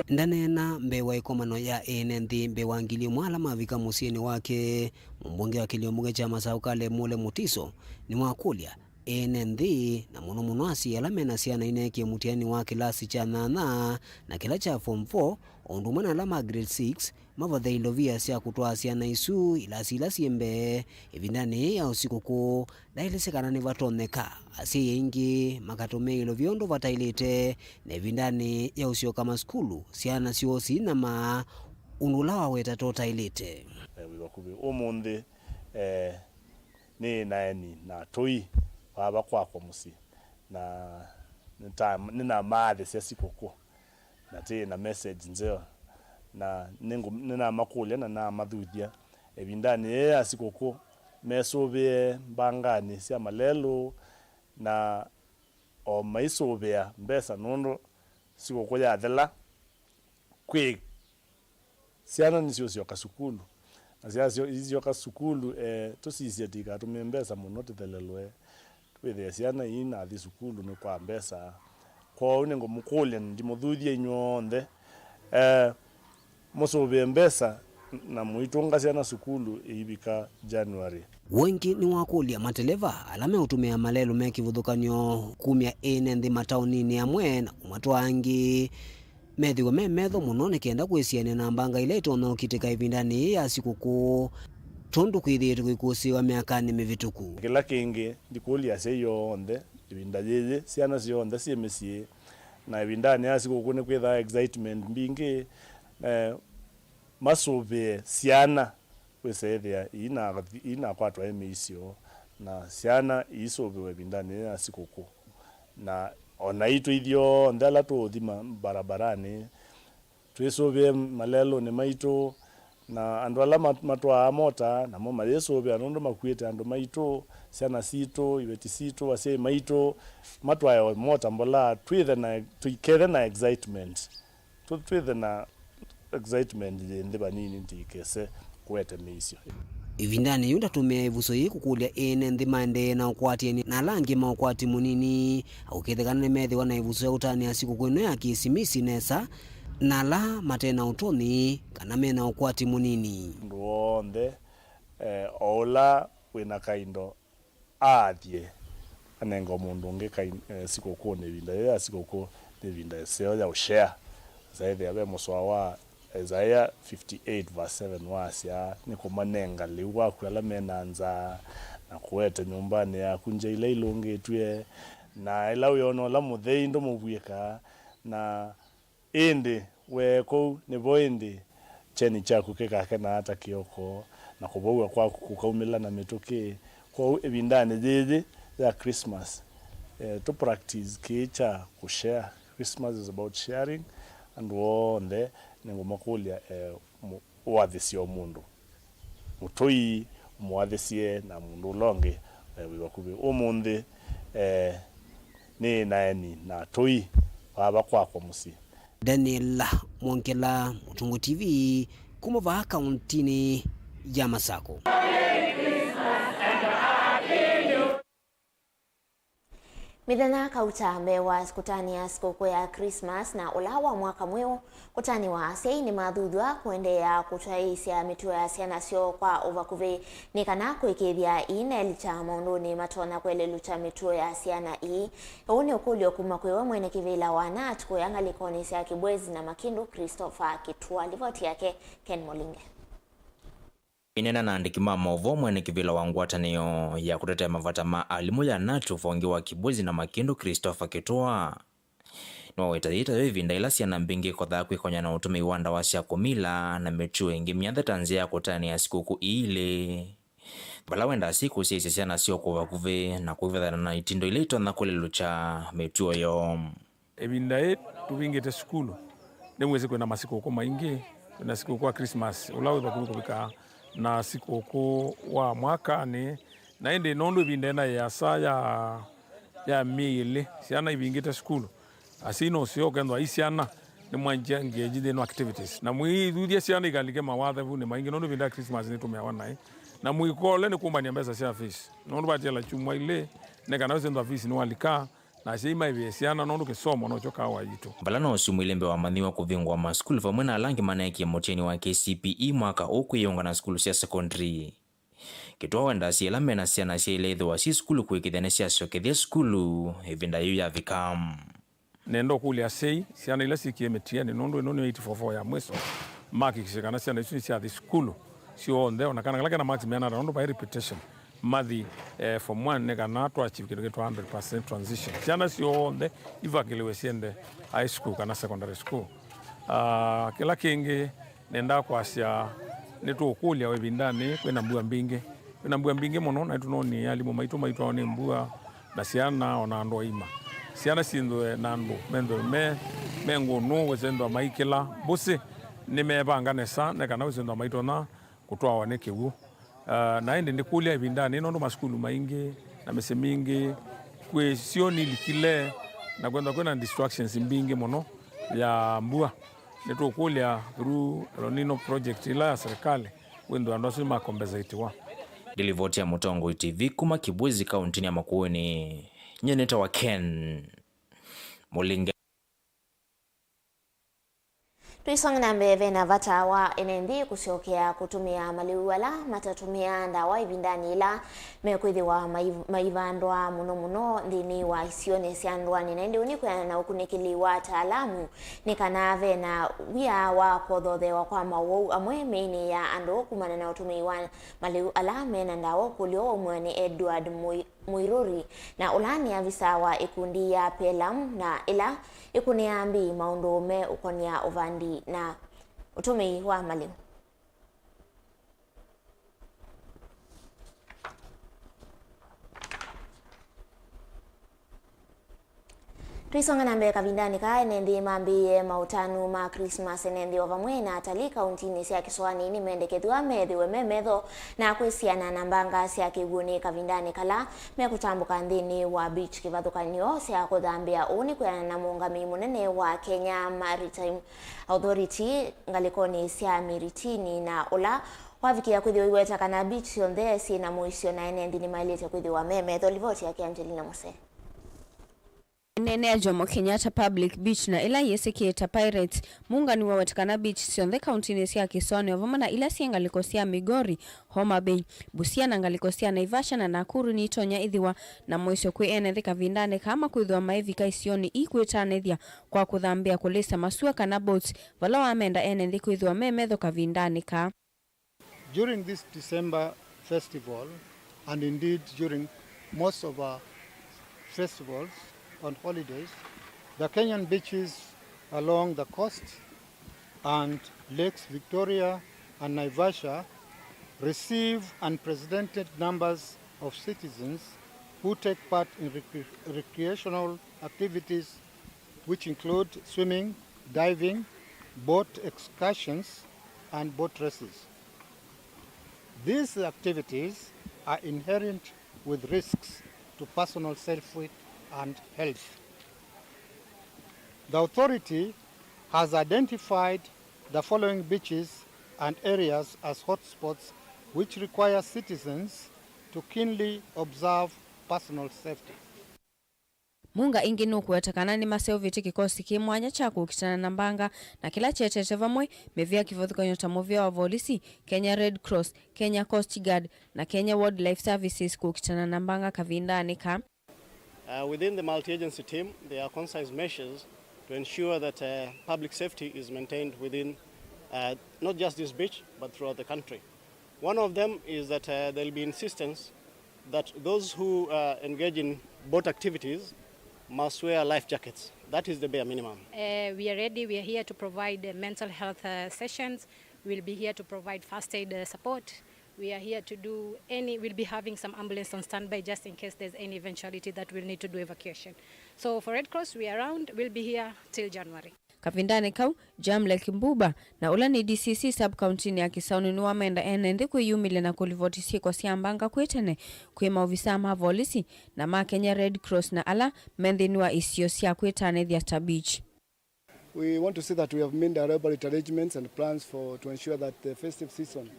Ndaneena mbee wa ĩkomano ya ene nthĩ mbee wa ngili ĩmwe ala mavika mũsyĩnĩ wake, mũmbunge wa kĩlĩo mbunge kya Masakũ Caleb Mule Mutiso nĩwakũlya ene nthĩ, na mũno mũno asyai ala mena syana ineekie mũtiani wa kĩlasi kya nyanya na kĩla kya form four, o ũndũ ũmwe na ala ma grade six, mavothe ilovia sya kũtwaa syana isu ilasi ila syĩ mbee ĩvindanĩ yĩĩ ya ũsikũkũ. Ndaelesya kana nĩvatonyeka asyai aingĩ makatũmĩa ilovia ũndũ vataĩlĩte, na ĩvindanĩ ya ũsyoka masukulu, syana syoo siinyamaa ũndũ ũla wawetete ũtaĩlĩte. Eh, wĩ vakuvĩ. Ũmũnthĩ, eh, nĩ na eni na atũi vava kwakwa mũsyĩ, na nĩta-, nĩnamaathĩsya sikũkũ, na tĩ na message nzeo, na nĩngũ-, nĩnamakũlya na namathuthya ĩvindanĩ yĩĩ ya sikũkũ mesũvĩe mbanganĩ sya malelũ, na o maisũvĩa mbesa, nũndũ sikũkũ yathela, kwĩ syana nĩsiũsyoka sukulu, na syasyo-, isyoka sukulu, eh, tũsisye tũikatũmĩe mbesa mũno tũthelelwe, twĩthĩe syana iinathi sukulu nĩ kwa mbesa. Kwoou nĩngũmũkũlya, ndimũthuthye inyw'onthe, eh, mũsũvĩe mbesa na mũitũnga syana sukulu ĩivika January. Ũngĩ nĩwakũlya mateleva ala meũtũmĩa malelũ me kĩvathũkany'o kumya ene nthĩ mataoninĩ amwe na kũmatwaa angĩ methĩwe me metho mũno nĩ kenda kwĩsianĩa na mbanga ila itonya ũkitĩka ĩvindanĩ yĩĩ ya sikũkũ, tondũ kwĩthĩĩtwe kũikũsĩĩwa myakanĩ mĩvĩtũku. Kĩla kĩngĩ, ndikũlya asyai onthe ĩvinda yĩĩ, syana syonthe syĩ mĩsyĩ, Na ĩvindanĩ ya sikũkũ nĩkwĩthaa excitement mbingĩ, eh, masũvĩe syana kwĩsa ĩthĩa iinathi-, iinakwatwa ĩ mĩisyo, na syana iisũvĩwe ĩvindanĩ ya sikũkũ. Na o naitũ ithyonthe ala tũũthi ma-, mbarabaranĩ, twĩsũvĩe malelũnĩ maitũ, na andũ ala mat-, matwaa mota namo mayĩsũvĩa, nũndũ makuĩte andũ maitũ, syana sitũ, iveti sitũ, asyai maitũ, matwae o mota mbolaa, twĩthe na, tũikethe na excitement. Tũ-, twĩthe na excitement yĩ nthĩ vanini ndikese kũete mĩisyo. Ĩvindanĩ yĩu ndatũmĩa ĩvuso yĩĩ kũkũlya ene nthĩ maendee na ũkwatĩanĩ na ala angĩ ma ũkwati mũnini, akũkĩthĩkana nĩmethĩwa na ĩvuso ya ũtanĩa sikũkũ ĩno ya Kĩsimisi nesa na ala mate na ũtonyi kana me na ũkwati mũnini. Mũndũ w'onthe, eh, o ũla wĩ na kaindo aathye anenga mũndũ ũngĩ kai-, eh, sikũkũnĩ. Ĩvinda yĩĩ ya sikũkũ nĩ ĩvinda ĩseo ya ũshare. Nzaĩthĩa ve mũsoa wa Isaiah fifty-eight verse seven wasya, "Nĩkũmanenga lĩu waku ala me na nzaa, na kũete nyũmbanĩ yaku ngya ila ilũngĩtw'e, na ĩla wĩona ũla mũthei ndũmũvw'ĩka, na ĩndĩ wee kũu nĩvo ĩndĩ kyeni kyaku kĩkakenaa ta kĩoko, na kũvow'a kwaku kũkaumĩla na mĩtũkĩ." Kwoou ĩvindanĩ yĩĩ ya Christmas, eh, tũ practice kĩĩ kya kũshare. Christmas is about sharing. Andũ onthe nĩngũmakũlya, eh, mũ-, ũathĩsye o mũndũ. Mũtũi ũmũathĩsye na mũndũ ũla ũngĩ, eh, wĩ vakuvĩ. Ũmũnthĩ, eh, nĩ na eni na atũi vava kwakwa mũsyĩ. Daniel Mwongela, Mũtũngũ T V, kuma vaa kauntinĩ ya Masakũ. Mĩthenya kauta mbee wa kũtanĩa sikũkũ ya Christmas na ũla wa mwaka mweũ, kũtanĩwa asyai nĩmathuthw'a kũendeea kũtwaĩĩsya mĩtuo ya syana syoo kwa ũvakuvĩ nĩ kana kũĩkĩĩthya iinelĩkya maũndũnĩ matonya kũelelũkya mĩtuo ya syana ii. Ũũ nĩ ũkũlyo kuma kwĩ we mwene kĩvĩla wa Nat kũya ngalĩkonĩ sya Kibwezi na Makindu, Christopher Kitua. Livoti yake Ken Mũlinge. Ĩneena na andĩki ma maũvoo, mwene kĩvĩla wa ngwatanĩo ya kũtetea mavata ma alimũ ya Nat ũvonge wa Kibwezi na Makindu, Christopher Kitua, nĩwaweta yĩĩ tayo ĩvinda yĩla syana mbingĩ ikothaa kwĩkonya na ũtũmĩi wa ndawa sya kũmila na mĩtuo ĩngĩ myathe ta nzĩa ya kũtanĩa sikũkũ ii ilĩ, vala wendaa syĩkũsyaĩĩsya syana syoo kũu vakuvĩ na kũivathana na itindo ila itonya kũlelũkya mĩtuo yoo. Ĩvinda yĩĩ tũvingĩte sukulu, nĩmwĩsĩ kwĩna masikũkũ maingĩ, kwĩna sikũkũ wa Christmas ũla wĩ vakuvĩ kũvika, na sikũkũ wa mwakanĩ, na ĩndĩ nũndũ ĩvinda ĩna yĩasa ya, ya myei ĩlĩ, syana ivingĩte sukulu, asyai no seo ũkethwa i syana nĩmwanjia engage nthĩnĩ wa activities, na mũithuthya syana ikalike mawathe vu nĩ maingĩ, nũndũ ĩvinda ya Christmas nĩtũmĩawa naĩ, na mũikole nĩ kũmbany'a mbesa sya fees, nũndũ vatiala kyumwa ilĩ nĩ kana wĩsĩ nthwa fees nĩwalika. Na asyai maĩvĩe syana nũndũ kĩsomo nokyo kawa yitũ. Vala no syumwa ilĩ mbee wa amanyĩw'a kũvingũa masukulu vamwe na ala angĩ maneekie mũtiani wa K C P E mwaka ũũ kwĩyĩũnga na sukulu sya sekondari, Kitua wendaa asyai ala mena syana syaĩle ĩthĩwa syĩ sukulu kũĩkĩĩthya nĩsyasyokethya sukulu ĩvinda yĩu yavika. Nenda ũkũlya asyai, syana ila syĩkie mĩtiani, nũndũ ĩno nĩyo eight four four ya mwiso, makikisye kana syana isu nĩsyathi sukulu syonthe, ona kana kala kena marks meana ata, nũndũ vai reputation. Mathi, eh, form one nĩ kana twa achieve kĩndũ kĩtwa hundred percent transition. Syana syonthe ivakĩlĩwe syende high school kana secondary school. Ah, kĩla kĩngĩ nendaa kwasya, nĩtũũkũlya o ĩvindanĩ kwĩna mbua mbingĩ. Kwĩna mbua mbingĩ mũno, na nĩtũnoonie alimũ maitũ maitwawa nĩ mbua, na syana, o na andũ aima. Syana syĩthwe na andũ methwe me, me ngũnũ, wĩsĩthwa maikĩla mbũsĩ, nĩmevanga nesa nĩ kana wĩsĩthwa maitonya kũtwawa nĩ kĩw'ũ. Ah, na ĩndĩ ndĩkũlya ĩvindanĩ, nũndũ masukulu maingĩ na mĩsyĩ mingĩ kwĩ syo nilikile, na kwenda kwĩna distractions mbingĩ mũno ya mbua, nĩtũkũlya through El Nino project ĩla ya serikali, wĩthwe andũ asu nĩmakombesetiwa. Ndilivoti ya Mũtongoi T V kuma Kibwezi, kauntinĩ ya Makueni, nyie nĩtawa Ken Mũlinge. Tũisonge na mbee, ve na vata wa ene nthĩ kũsyokea kũtũmĩa malĩu ala matatũmĩaa ndawa ĩvindanĩ yĩla mekwĩthĩwa mai-, maivandwa mũno mũno nthĩnĩ wa isionĩ sya ndũanĩ. Na ĩndĩ ũnĩ kwĩana na ũkunĩkĩli wa ataalamu nĩ kana ve na wia wa kwothothewa kwa mawau amwe mĩĩnĩ ya andũ kumana na ũtũmĩi wa malĩu ala me na ndawa. Ũkũlyo waumw'a nĩ Edward Mũi-, Muiruri, na ũla nĩ avisa wa ĩkundi ya Pelam, na ĩla ĩkũnĩaa mbii maũndũ meũkonĩa ũvandi na ũtũmĩi wa malĩu. Tũisonga na mbee kavindanĩ kaa, ene nthĩ mambĩĩe maũtanu ma Christmas. Ene nthĩ o vamwe na atalii kauntinĩ sya Kĩsoanĩ nĩmendekethw'a methĩwe me metho na kwĩsiana na mbanga sya kĩw'ũnĩ kavindanĩ kala mekũtambũka nthĩnĩ wa beach kĩvathũkany'o sya kũthambĩa. Ũu nĩ kwĩanana na mũũngamĩi mũnene wa Kenya Maritime Authority ngalĩkonĩ sya Miritini, na ũla wavikĩa kwĩthĩwa iweta kana beach syonthe syĩ na mũisyo, na ene nthĩ nĩmaĩlĩte kwĩthĩwa me metho. Livoti yake Angelina Mose. Ĩneenea Jomo Kenyatta Public Beach na ĩla yĩsĩkĩe ta Pirates, mũũnganĩi waweta kana beach syonthe kauntinĩ sya Kĩsoanĩ o vamwe na ila syĩ ngalĩko sya Migori, Homa Bay, Busia na ngalĩko sya Naivasha na Nakuru nitonya ĩthĩwa na mũisyo kwĩ ene nthĩ kavindanĩ kaa makwĩthĩwa maivika isionĩ ii kwĩtanĩthya kwa kũthambĩa, kũlĩsa masua kana boats, vala wamenda ene nthĩ kwĩthĩwa me metho kavindanĩ kaa. During this December festival, and indeed during most of our festivals on holidays, the Kenyan beaches along the coast and Lakes Victoria and Naivasha receive unprecedented numbers of citizens who take part in recre-, recreational activities which include swimming, diving, boat excursions, and boat races. These activities are inherent with risks to personal safety and health. The authority has identified the following beaches and areas as hotspots which require citizens to keenly observe personal safety. Mũũnga ĩngĩ nũkũweta kana nĩmaseũvĩtye kĩkosi kĩ mwanya kya kũkitana na mbanga, na kĩla kyetete vamwe mĩvĩa kĩvathũkany'o ta mũvĩa wa volisi, Kenya Red Cross, Kenya Coast Guard, na Kenya Wildlife Services kũkitana na mbanga kavindanĩ kaa. Uh, within the multi-agency team, there are concise measures to ensure that, uh, public safety is maintained within, uh, not just this beach, but throughout the country. One of them is that, uh, there'll be insistence that those who, uh, engage in boat activities must wear life jackets. That is the bare minimum. Uh, we are ready. We are here to provide, uh, mental health, uh, sessions. We'll be here to provide first aid, uh, support. We are here to do any, we'll be having some ambulance on standby just in case there's any eventuality that we'll need to do evacuation. So for Red Cross, we are around. We'll be here till January. Kavindanĩ kau, Jamlek Mbuba, na ũla nĩ D C C sub-kauntinĩ ya Kĩsaũnĩ, nĩwamenda ene nthĩ kwĩyumĩlya na kũlivoti syĩko sya mbanga kwĩ tene kwĩ maovisaa ma volisi na ma Kenya Red Cross na ala me nthĩnĩ wa isio sya kwĩtanĩthya ta beach. We want to say that we have made elaborate arrangements and plans for, to ensure that the festive season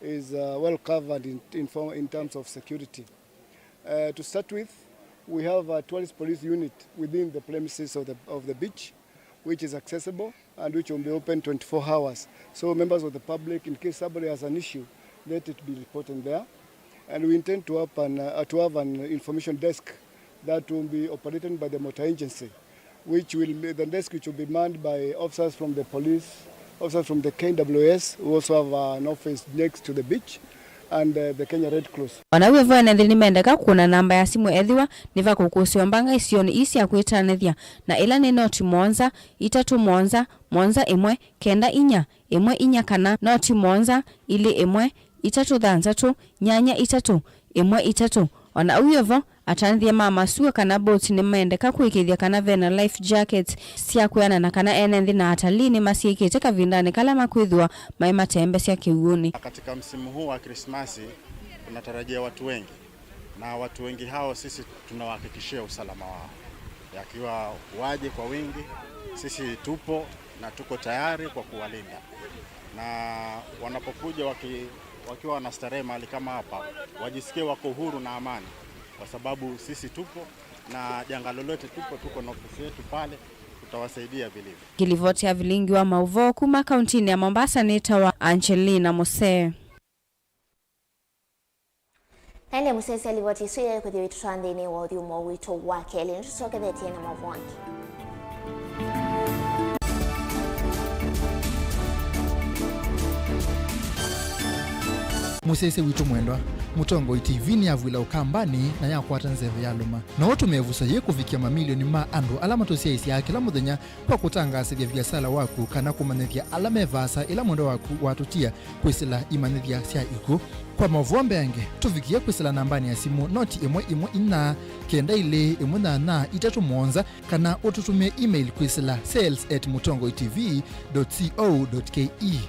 is, uh, well covered in, in form, in terms of security. Uh, to start with, we have a tourist police unit within the premises of the, of the beach, which is accessible and which will be open twenty-four hours. So members of the public, in case somebody has an issue, let it be reported there. And we intend to have an, uh, to have an information desk that will be operated by the motor agency, which will be, the desk which will be manned by officers from the police, officers from the K W S, who also have an office next to the beach, and, uh, the Kenya Red Cross. Ona wĩ vo, ene nthĩ nĩmendeka kũna namba ya simũ ethĩwa nĩvakũkũsĩwa mbanga isionĩ ii sya kwĩtanĩthya, na ĩla nĩ noti mũonza, itatũ mũonza, mũonza ĩmwe, kenda inya, ĩmwe inya, kana noti mũonza, ilĩ ĩmwe, itatũ thanthatũ, nyanya itatũ, ĩmwe itatũ. Ona ũu wĩ vo, atanĩthya ma masua kana boats nĩmendeka kũĩkĩĩthya kana ve na life jackets sya kwĩanana kana ene nthĩ na atalii nĩmasyĩkĩte kavindanĩ kala makwĩthĩwa maĩ matembesya kĩw'ũnĩ. Katika msimu huu wa Krismasi, tunatarajia watu wengi, na watu wengi hao sisi tunawahakikishia usalama wao. Yakiwa waje kwa wingi, sisi tupo na tuko tayari kwa kuwalinda. Na wanapokuja waki-, wakiwa wanastarehe mahali kama hapa, wajisikie wako huru na amani, kwa sababu sisi tupo, na janga lolote tupo, tuko na ofisi yetu pale, tutawasaidia vilivyo. Ngĩlivoti ya vilingi wa maũvoo kuma kauntinĩ ya Mombasa nĩtawa Angelina Musee. Naende mũsyaĩĩsya livoti ĩsu yaĩ kũthi wĩtũtwaa nthĩnĩ wa ũthyũmũo witũ wa kelĩ. Nĩtũsyokethetye na maũvoo angĩ. Mũsyaĩĩsya witũ mwendwa, Mũtongoi T V nĩyavw'ĩla Ũkambanĩ na yakwata nzeve ya lũma. No ũtũme ĩvuso yĩĩ kũvikĩa mamilioni ma andũ ala matũsyaĩĩsyaa kĩla mũthenya kwa kũtangaasĩthya viasala waku kana kũmanyĩthya ala me vaasa ĩla mwendwa waku watũtia kwĩsĩla imanyĩthya sya ikw'ũ. Kwa maũvoo mbeange, tũvikĩe kwĩsĩla nambanĩ ya simũ noti ĩmwe ĩmwe inya kenda ilĩ ĩmwe nyanya itatũ mũonza, kana ũtũtũmĩe email kwĩsĩla sales at mũtongoi T V dot co dot K E.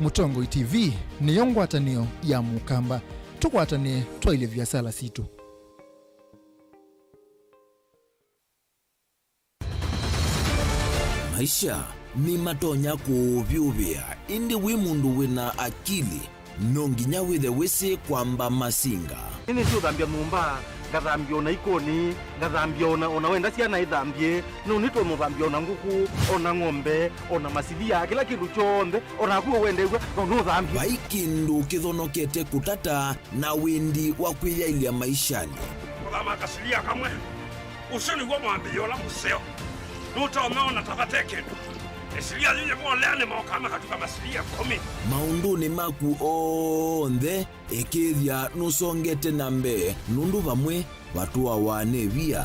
Mũtongoi T V nĩyo ngwatanĩo ya Mũkamba. Tũkwatanĩe twaĩlye viasala sitũ. Maisha nĩmatonya kũũvyũvĩa, ĩndĩ wĩ mũndũ wĩna akili, no nginya wĩthe wĩsĩ kwamba masinga. Nĩnĩsĩ ũthambya nyũmba, ngathambya ona ikoni, ngathambya ona, ona wenda syana ithambye, no nĩtũmũthambya ona ngũkũ, ona ng'ombe, ona masilia, kĩla kĩndũ kyonthe, ona naku ũwendeew'a, no nũthambye. Vai kĩndũ kĩthonokete kũtata na wĩndi wa kwĩyaĩlya maishanĩ. Kũthama kasilia kamwe. Ũsu nĩw'o mwambĩĩo ũla mũseo. Nũtonya ona ta vate kĩndũ. Ĩsilia yĩyĩ molea nĩmokaa makatuka masilia ĩkũmi. Maũndũnĩ maku onthe, ĩkĩĩthya nũsongete na mbee, nũndũ vamwe vatũawa nĩ via.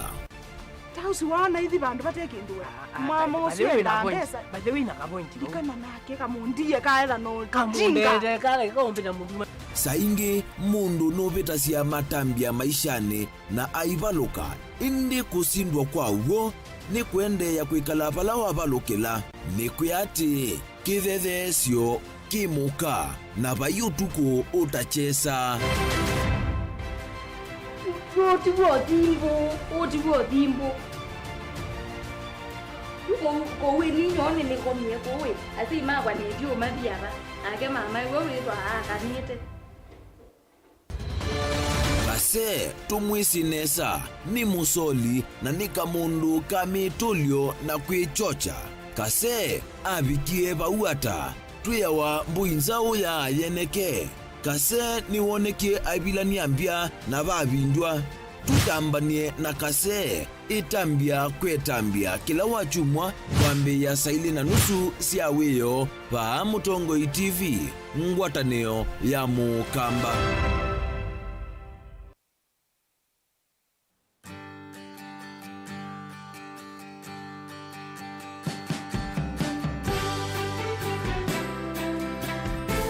Ta ũsu waona ithi vandũ vate kĩndũ we. Ah, ah, mama ũsu endaa mbesa. By the way, na ka point. Ndikana nake kamũndie kaetha no jinga. Kamũndete kale kaũmbĩta mũndũ. Saa ingĩ mũndũ nũvĩtasya matambya maishanĩ na aivalũka, ĩndĩ kũsindwa kwa w'o nĩ kũendeea kwĩkala vala wavalũkĩla. Nĩkwĩa atĩĩ, kĩthetheesyo kĩ mũka, na vai ũtukũ ũtakyesa. Ũũ ti w'o thimbũ, ũũ ti w'o thimbũ. Kũu, kũu ĩ ninyoo nĩnĩkomie kũu ĩ, asyai makwa nĩndiũmathi ava, nake mama ĩwe wĩthwa aakanĩte. Kase tũmwĩsĩ nesa, nĩ mũsoli na nĩ kamũndũ ka mĩtũlyo na kwĩkyokya. Kase avikie vau ata? Twĩawa mbũi nzaũ ya yeneke. Kase nĩwonekie aivilany'a mbya na vavindywa. Tũtambany'e na Kase. Ĩtambya kwĩ ĩtambya kĩla wakyumwa kwambĩĩa saa ilĩ na nusu sya wĩoo vaa Mũtongoi T V, ngwatanĩo ya Mũkamba.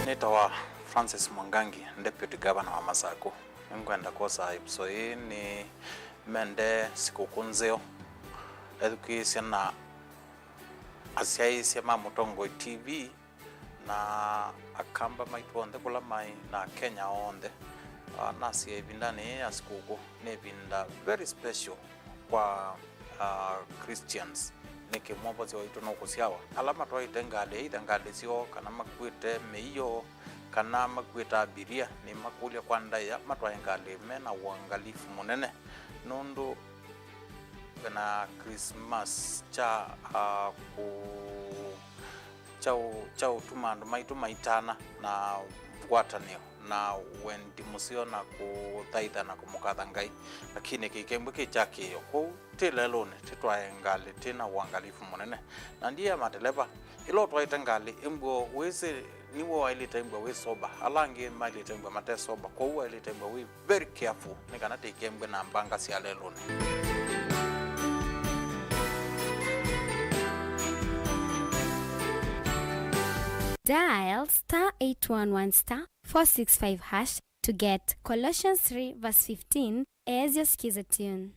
Nĩtawa Francis Mwangangi, Deputy Governor wa Masakũ. Nĩngwenda kwosa ĩvuso yĩĩ nĩ mende sikũkũ nzeo ethukĩĩsya na asyaĩĩsya ma Mũtongoi T V na Akamba maitũ onthe kũla maĩ na Akenya onthe. Ah, nasya ĩvindanĩ yĩĩ ya sikũkũ nĩ ĩvinda very special kwa, ah, Christians. Nĩkĩ Mwovosya waitũ nũkũsyawa? Ala matwaĩte ngalĩ, either ngalĩ syoo, kana makuĩte mĩio, kana makuĩte abiria, nĩmakũlya kwa ndaĩa matwae ngalĩ me na uangalifu mũnene, nũndũ ve na Christmas kya, ah, kũ-, kya ũ-, kya ũtuma andũ maitũ maitana na ngwatanĩo na wendi mũseo na kũthaitha na kũmũkatha Ngai, lakini kĩkembwe kĩ kya kĩĩo. Kwoou twĩ lelũnĩ, tĩtwae ngalĩ twĩ na uangalifu mũnene. Na ndiĩa mateleva, ĩla ũtwaĩte ngalĩ, ĩmbw'o wĩsĩ nĩw'o waĩlĩte ĩmbw'a wĩ sober, ala angĩ maĩlĩte ĩmbw'a mate sober, kwoou waĩlĩte ĩmbw'a wĩ very careful nĩ kana tĩikembwe na mbanga sya lelũnĩ. Dial star eight one one star four six five hash to get Colossians three verse fifteen. Eezya sikiza tune.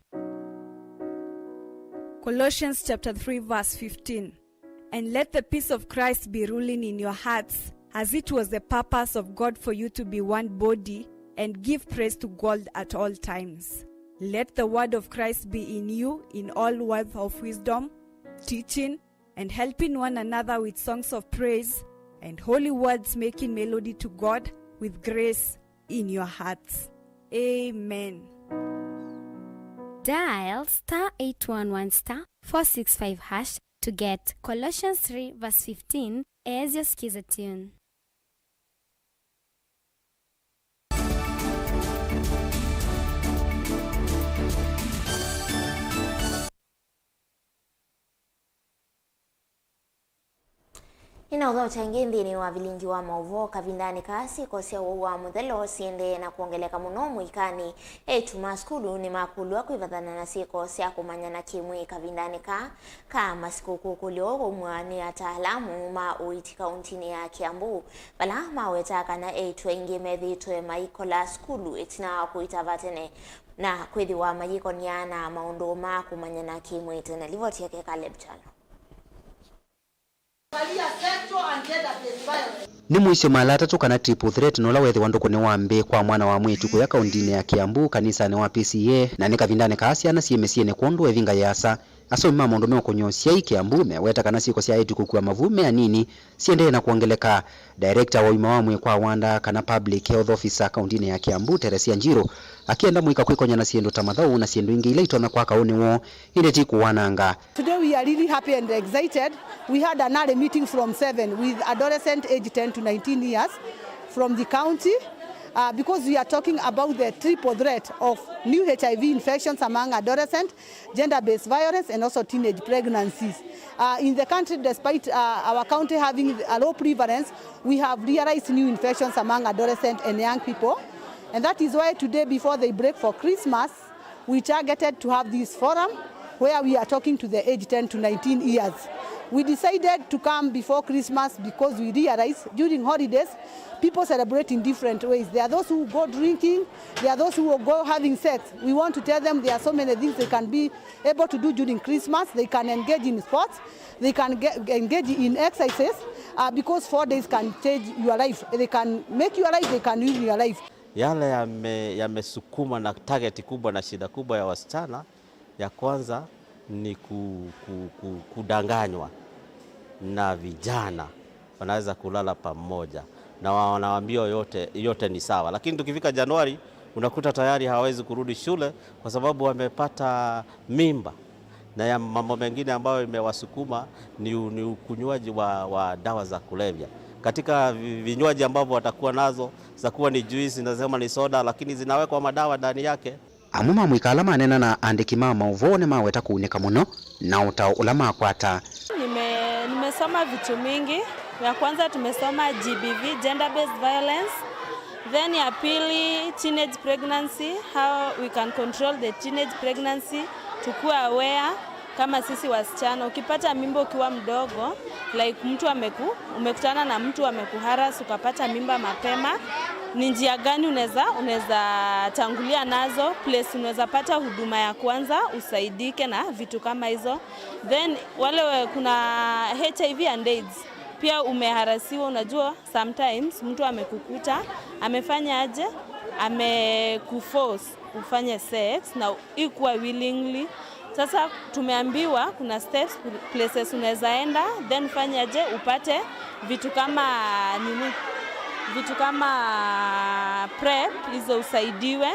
Colossians chapter three verse fifteen. And let the peace of Christ be ruling in your hearts, as it was the purpose of God for you to be one body, and give praise to God at all times. Let the word of Christ be in you in all words of wisdom, teaching, and helping one another with songs of praise and holy words, making melody to God with grace in your hearts. Amen. Dial star eight one one star four six five hash to get Colossians three verse fifteen. Eezya sikiza tune. Nĩnaũthokya ĩngĩ nthĩnĩ wa vilingi wa maũvoo. Kavindanĩ kaa, syĩko sya ũwau wa mũthelo siendee na kwongeleka mũno mũikanĩ. Eĩtu ma sukulu nĩmakũlw'a kwĩvathana na syĩko sya kũmanyana kĩ-mwĩĩ kavindanĩ kaa ka masikũkũ. Kũlyo ũu waumw'a nĩ ataalamu ma ũiiti kauntinĩ ya Kiambu, vala mawetaa kana eĩtu aingĩ methĩĩtwe maikola sukulu ĩtina wa kũitava tene na kwĩthĩwa mayĩkon'ya na maũndũ ma kũmanyana kĩ-mwĩĩ tene. Livoti yake Caleb Kyalo. Nĩ mũisyo mala atatũ kana triple threat na ũla wethĩwa ndũkũnĩ wa mbĩ kwa mwana wa mwĩĩtu kũya kauntinĩ ya Kiambu, kanisanĩ wa P C E A, na nĩ kavindanĩ kaa syana syĩ mĩsyĩnĩ kwondũ wa ĩvinga yĩasa. Asomi ma maũndũ meũkũny'a ũsyai Kiambu meweta kana syĩko sya eĩtu kũkua mavu me anini siendee na kwongeleka. Director wa ũima wa mwĩĩ kwa wanda kana public health officer kauntinĩ ya Kiambu, Teresia Njiru, akĩenda mũika kwĩkonya na syĩndũ ta mathaũ na syĩndũ ingĩ ila itonya kwaka ũnĩ woo, ĩndĩ ti kũwananga. Today we are really happy and excited. We had an early meeting from seven with adolescent aged ten to nineteen years from the county, uh, because we are talking about the triple threat of new H I V infections among adolescent, gender-based violence, and also teenage pregnancies. Uh, in the country, despite, uh, our county having a low prevalence, we have realized new infections among adolescent and young people. And that is why today, before they break for Christmas, we targeted to have this forum where we are talking to the age ten to nineteen years. We decided to come before Christmas because we realize during holidays, people celebrate in different ways. There are those who go drinking, there are those who go having sex. We want to tell them there are so many things they can be able to do during Christmas. They can engage in sports, they can ge-, engage in exercises, uh, because four days can change your life. They can make your life, they can ruin your life. Yale yame-, yamesukuma na target kubwa na shida kubwa ya wasichana, ya kwanza ni ku-, ku-, ku-, kudanganywa na vijana wanaweza kulala pamoja na wa-, wanawaambia yote, yote ni sawa, lakini tukifika Januari unakuta tayari hawawezi kurudi shule kwa sababu wamepata mimba. Na ya mambo mengine ambayo imewasukuma ni u-, ni ukunywaji wa, wa dawa za kulevya. Katika vi-, vinywaji ambavyo watakuwa nazo, zitakuwa ni juisi, nasema ni soda, lakini zinawekwa madawa ndani yake. Amwe ma mũika ala maneena na aandĩki ma maũvoo nĩmaweta kũunĩka mũno na ũtao ũla makwata. Nime-, nimesoma vitu mingi. Ya kwanza tumesoma G B V, gender based violence. Then ya pili, teenage pregnancy, how we can control the teenage pregnancy, tukue aware kama sisi wasichana. Ukipata mimba ukiwa mdogo, like mtu ameku-, umekutana na mtu amekuharas ukapata mimba mapema, ni njia gani unaweza, unaweza tangulia nazo, place unaweza pata huduma ya kwanza, usaidike na vitu kama hizo. Then wale we-, kuna H I V and AIDS, pia umeharasiwa, unajua sometimes mtu amekukuta, amefanya aje, amekuforce ufanye sex na ikuwa willingly. Sasa tumeambiwa kuna steps, places unaweza enda, then ufanye aje upate vitu kama nini, vitu kama PrEP, hizo usaidiwe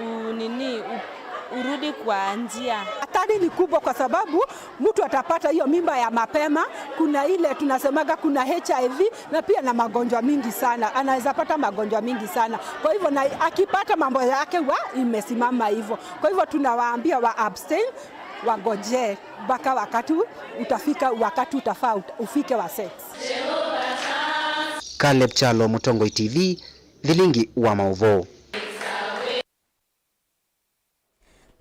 u-, nini, u-, urudi kwa njia. Hatari ni kubwa kwa sababu mtu atapata hiyo mimba ya mapema. Kuna ile tunasemaga kuna H I V na pia na magonjwa mingi sana, anaweza pata magonjwa mingi sana. Kwa hivyo na akipata mambo yake huwa imesimama hivyo. Kwa hivyo tunawaambia wa abstain, wagojee mpaka wakati utafika, wakati utafaa ut-, ufike wa sex. Caleb Kyalo, Mũtongoi T V, Vilingi wa Maũvoo.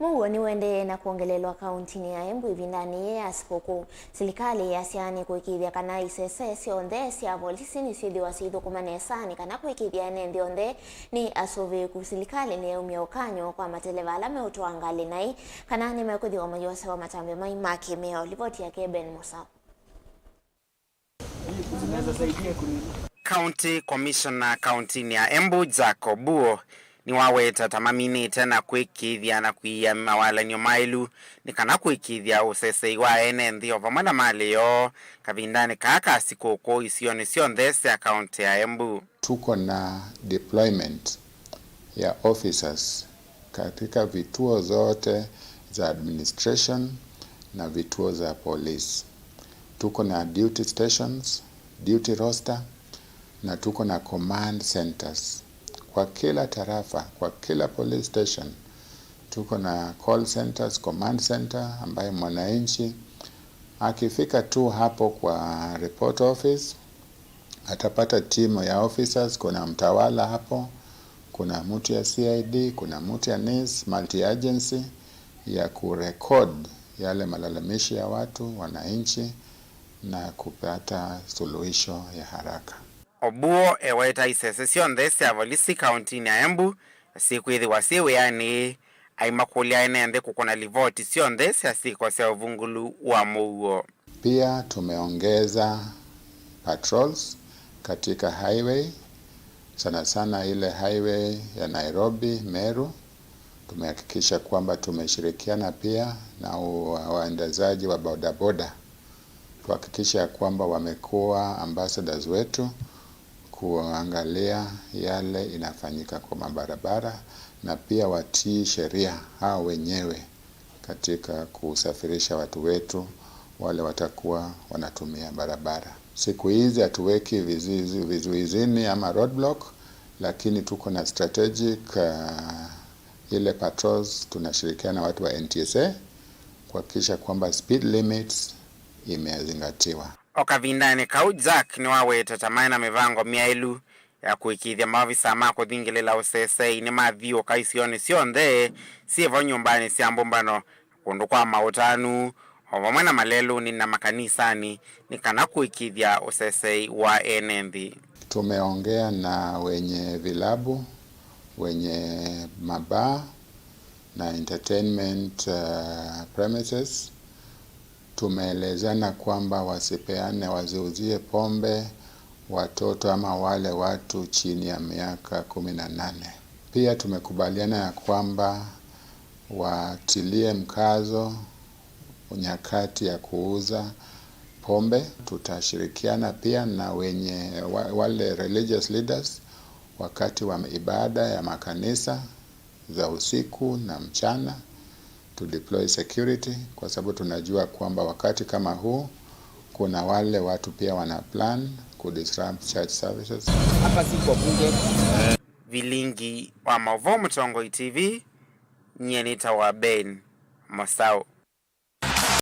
Mũuo nĩũendee na kwongelelwa kauntinĩ ya Embu ĩvindanĩ yĩĩ ya sikũkũ. Silikalĩ yasya nĩkũĩkĩĩthya kana isese syonthe sya volisi nĩsyĩthĩwa syĩithũkũma nesa nĩ kana kũĩkĩĩthya ene nthĩ onthe nĩ asũvĩĩku. Silikalĩ nĩyaumya ũkany'o kwa mateleva ala meũtwaa ngalĩ naĩ kana nĩmekwĩthĩwa mayosew'a matambya mai ma kĩmĩao. Livoti yake Ben Mũsao. County Commissioner kauntinĩ ya Embu, Jack Obuo, nĩwaweta ta maminĩte na kwĩkĩĩthya na kũia mawalany'o maĩlu nĩ kana kũĩkĩĩthya ũsesei wa ene nthĩ o vamwe na malĩ yoo kavindanĩ kaa ka sikũkũ isionĩ syonthe sya kaunti ya Embu. Tuko na deployment ya officers katika vituo zote za administration na vituo za polisi. Tuko na duty stations, duty roster, na tuko na command centers. Kwa kila tarafa, kwa kila police station, tuko na call centers, command center, ambaye mwananchi akifika tu hapo kwa report office, Atapata timu ya officers, kuna mtawala hapo, kuna mtu ya C I D, kuna mtu ya NIS, multi agency ya kurecord yale malalamishi ya watu, wananchi, na kupata suluhisho ya haraka. Obuo eweta isese syonthe sya volisi kauntinĩ ya Embu sikwĩthĩwa syĩ wĩanĩ, aimakũlya ene nthĩ kũkũna livoti syonthe sya syĩko sya ũvungũlu wa mũuo. Pia tumeongeza patrols katika highway, sana sana ile highway ya Nairobi, Meru. Tumehakikisha kwamba tumeshirikiana pia na u-, waendezaji wa bodaboda kuhakikisha kwamba wamekuwa ambassadors wetu kuangalia yale inafanyika kwa mabarabara, na pia watii sheria hao wenyewe katika kusafirisha watu wetu wale watakuwa wanatumia barabara. Siku hizi hatuweki vizuizi-, vizuizini ama roadblock, lakini tuko na strategic, uh, ile patrols, tunashirikiana na watu wa N T S A kuhakikisha kwamba speed limits imezingatiwa. O kavindanĩ kau, Jack nĩwawetete maĩ na mĩvango myaĩlu ya kũĩkĩĩthya maovisa ma kũthingĩlĩla ũsesei nĩmathiũũka isionĩ syonthe syĩ vo nyũmbanĩ sya mbũmbano, kũndũ kwa maũtanu, o vamwe na malelũnĩ na makanisanĩ, nĩ kana kũĩkĩĩthya ũsesei wa ene nthĩ. Tumeongea na wenye vilabu, wenye mabaa na entertainment, uh, premises. Tumeelezana kwamba wasipeane, wasiuzie pombe watoto ama wale watu chini ya miaka kumi na nane. Pia tumekubaliana ya kwamba watilie mkazo nyakati ya kuuza pombe. Tutashirikiana pia na wenye wa-, wale religious leaders wakati wa ibada ya makanisa za usiku na mchana, to deploy security, kwa sababu tunajua kwamba wakati kama huu kuna wale watu pia wana plan ku disrupt church services. Hapa si kwa bunge. Vilingi wa maũvoo Mũtongoi T V, nyie nĩtawa Ben Mosau.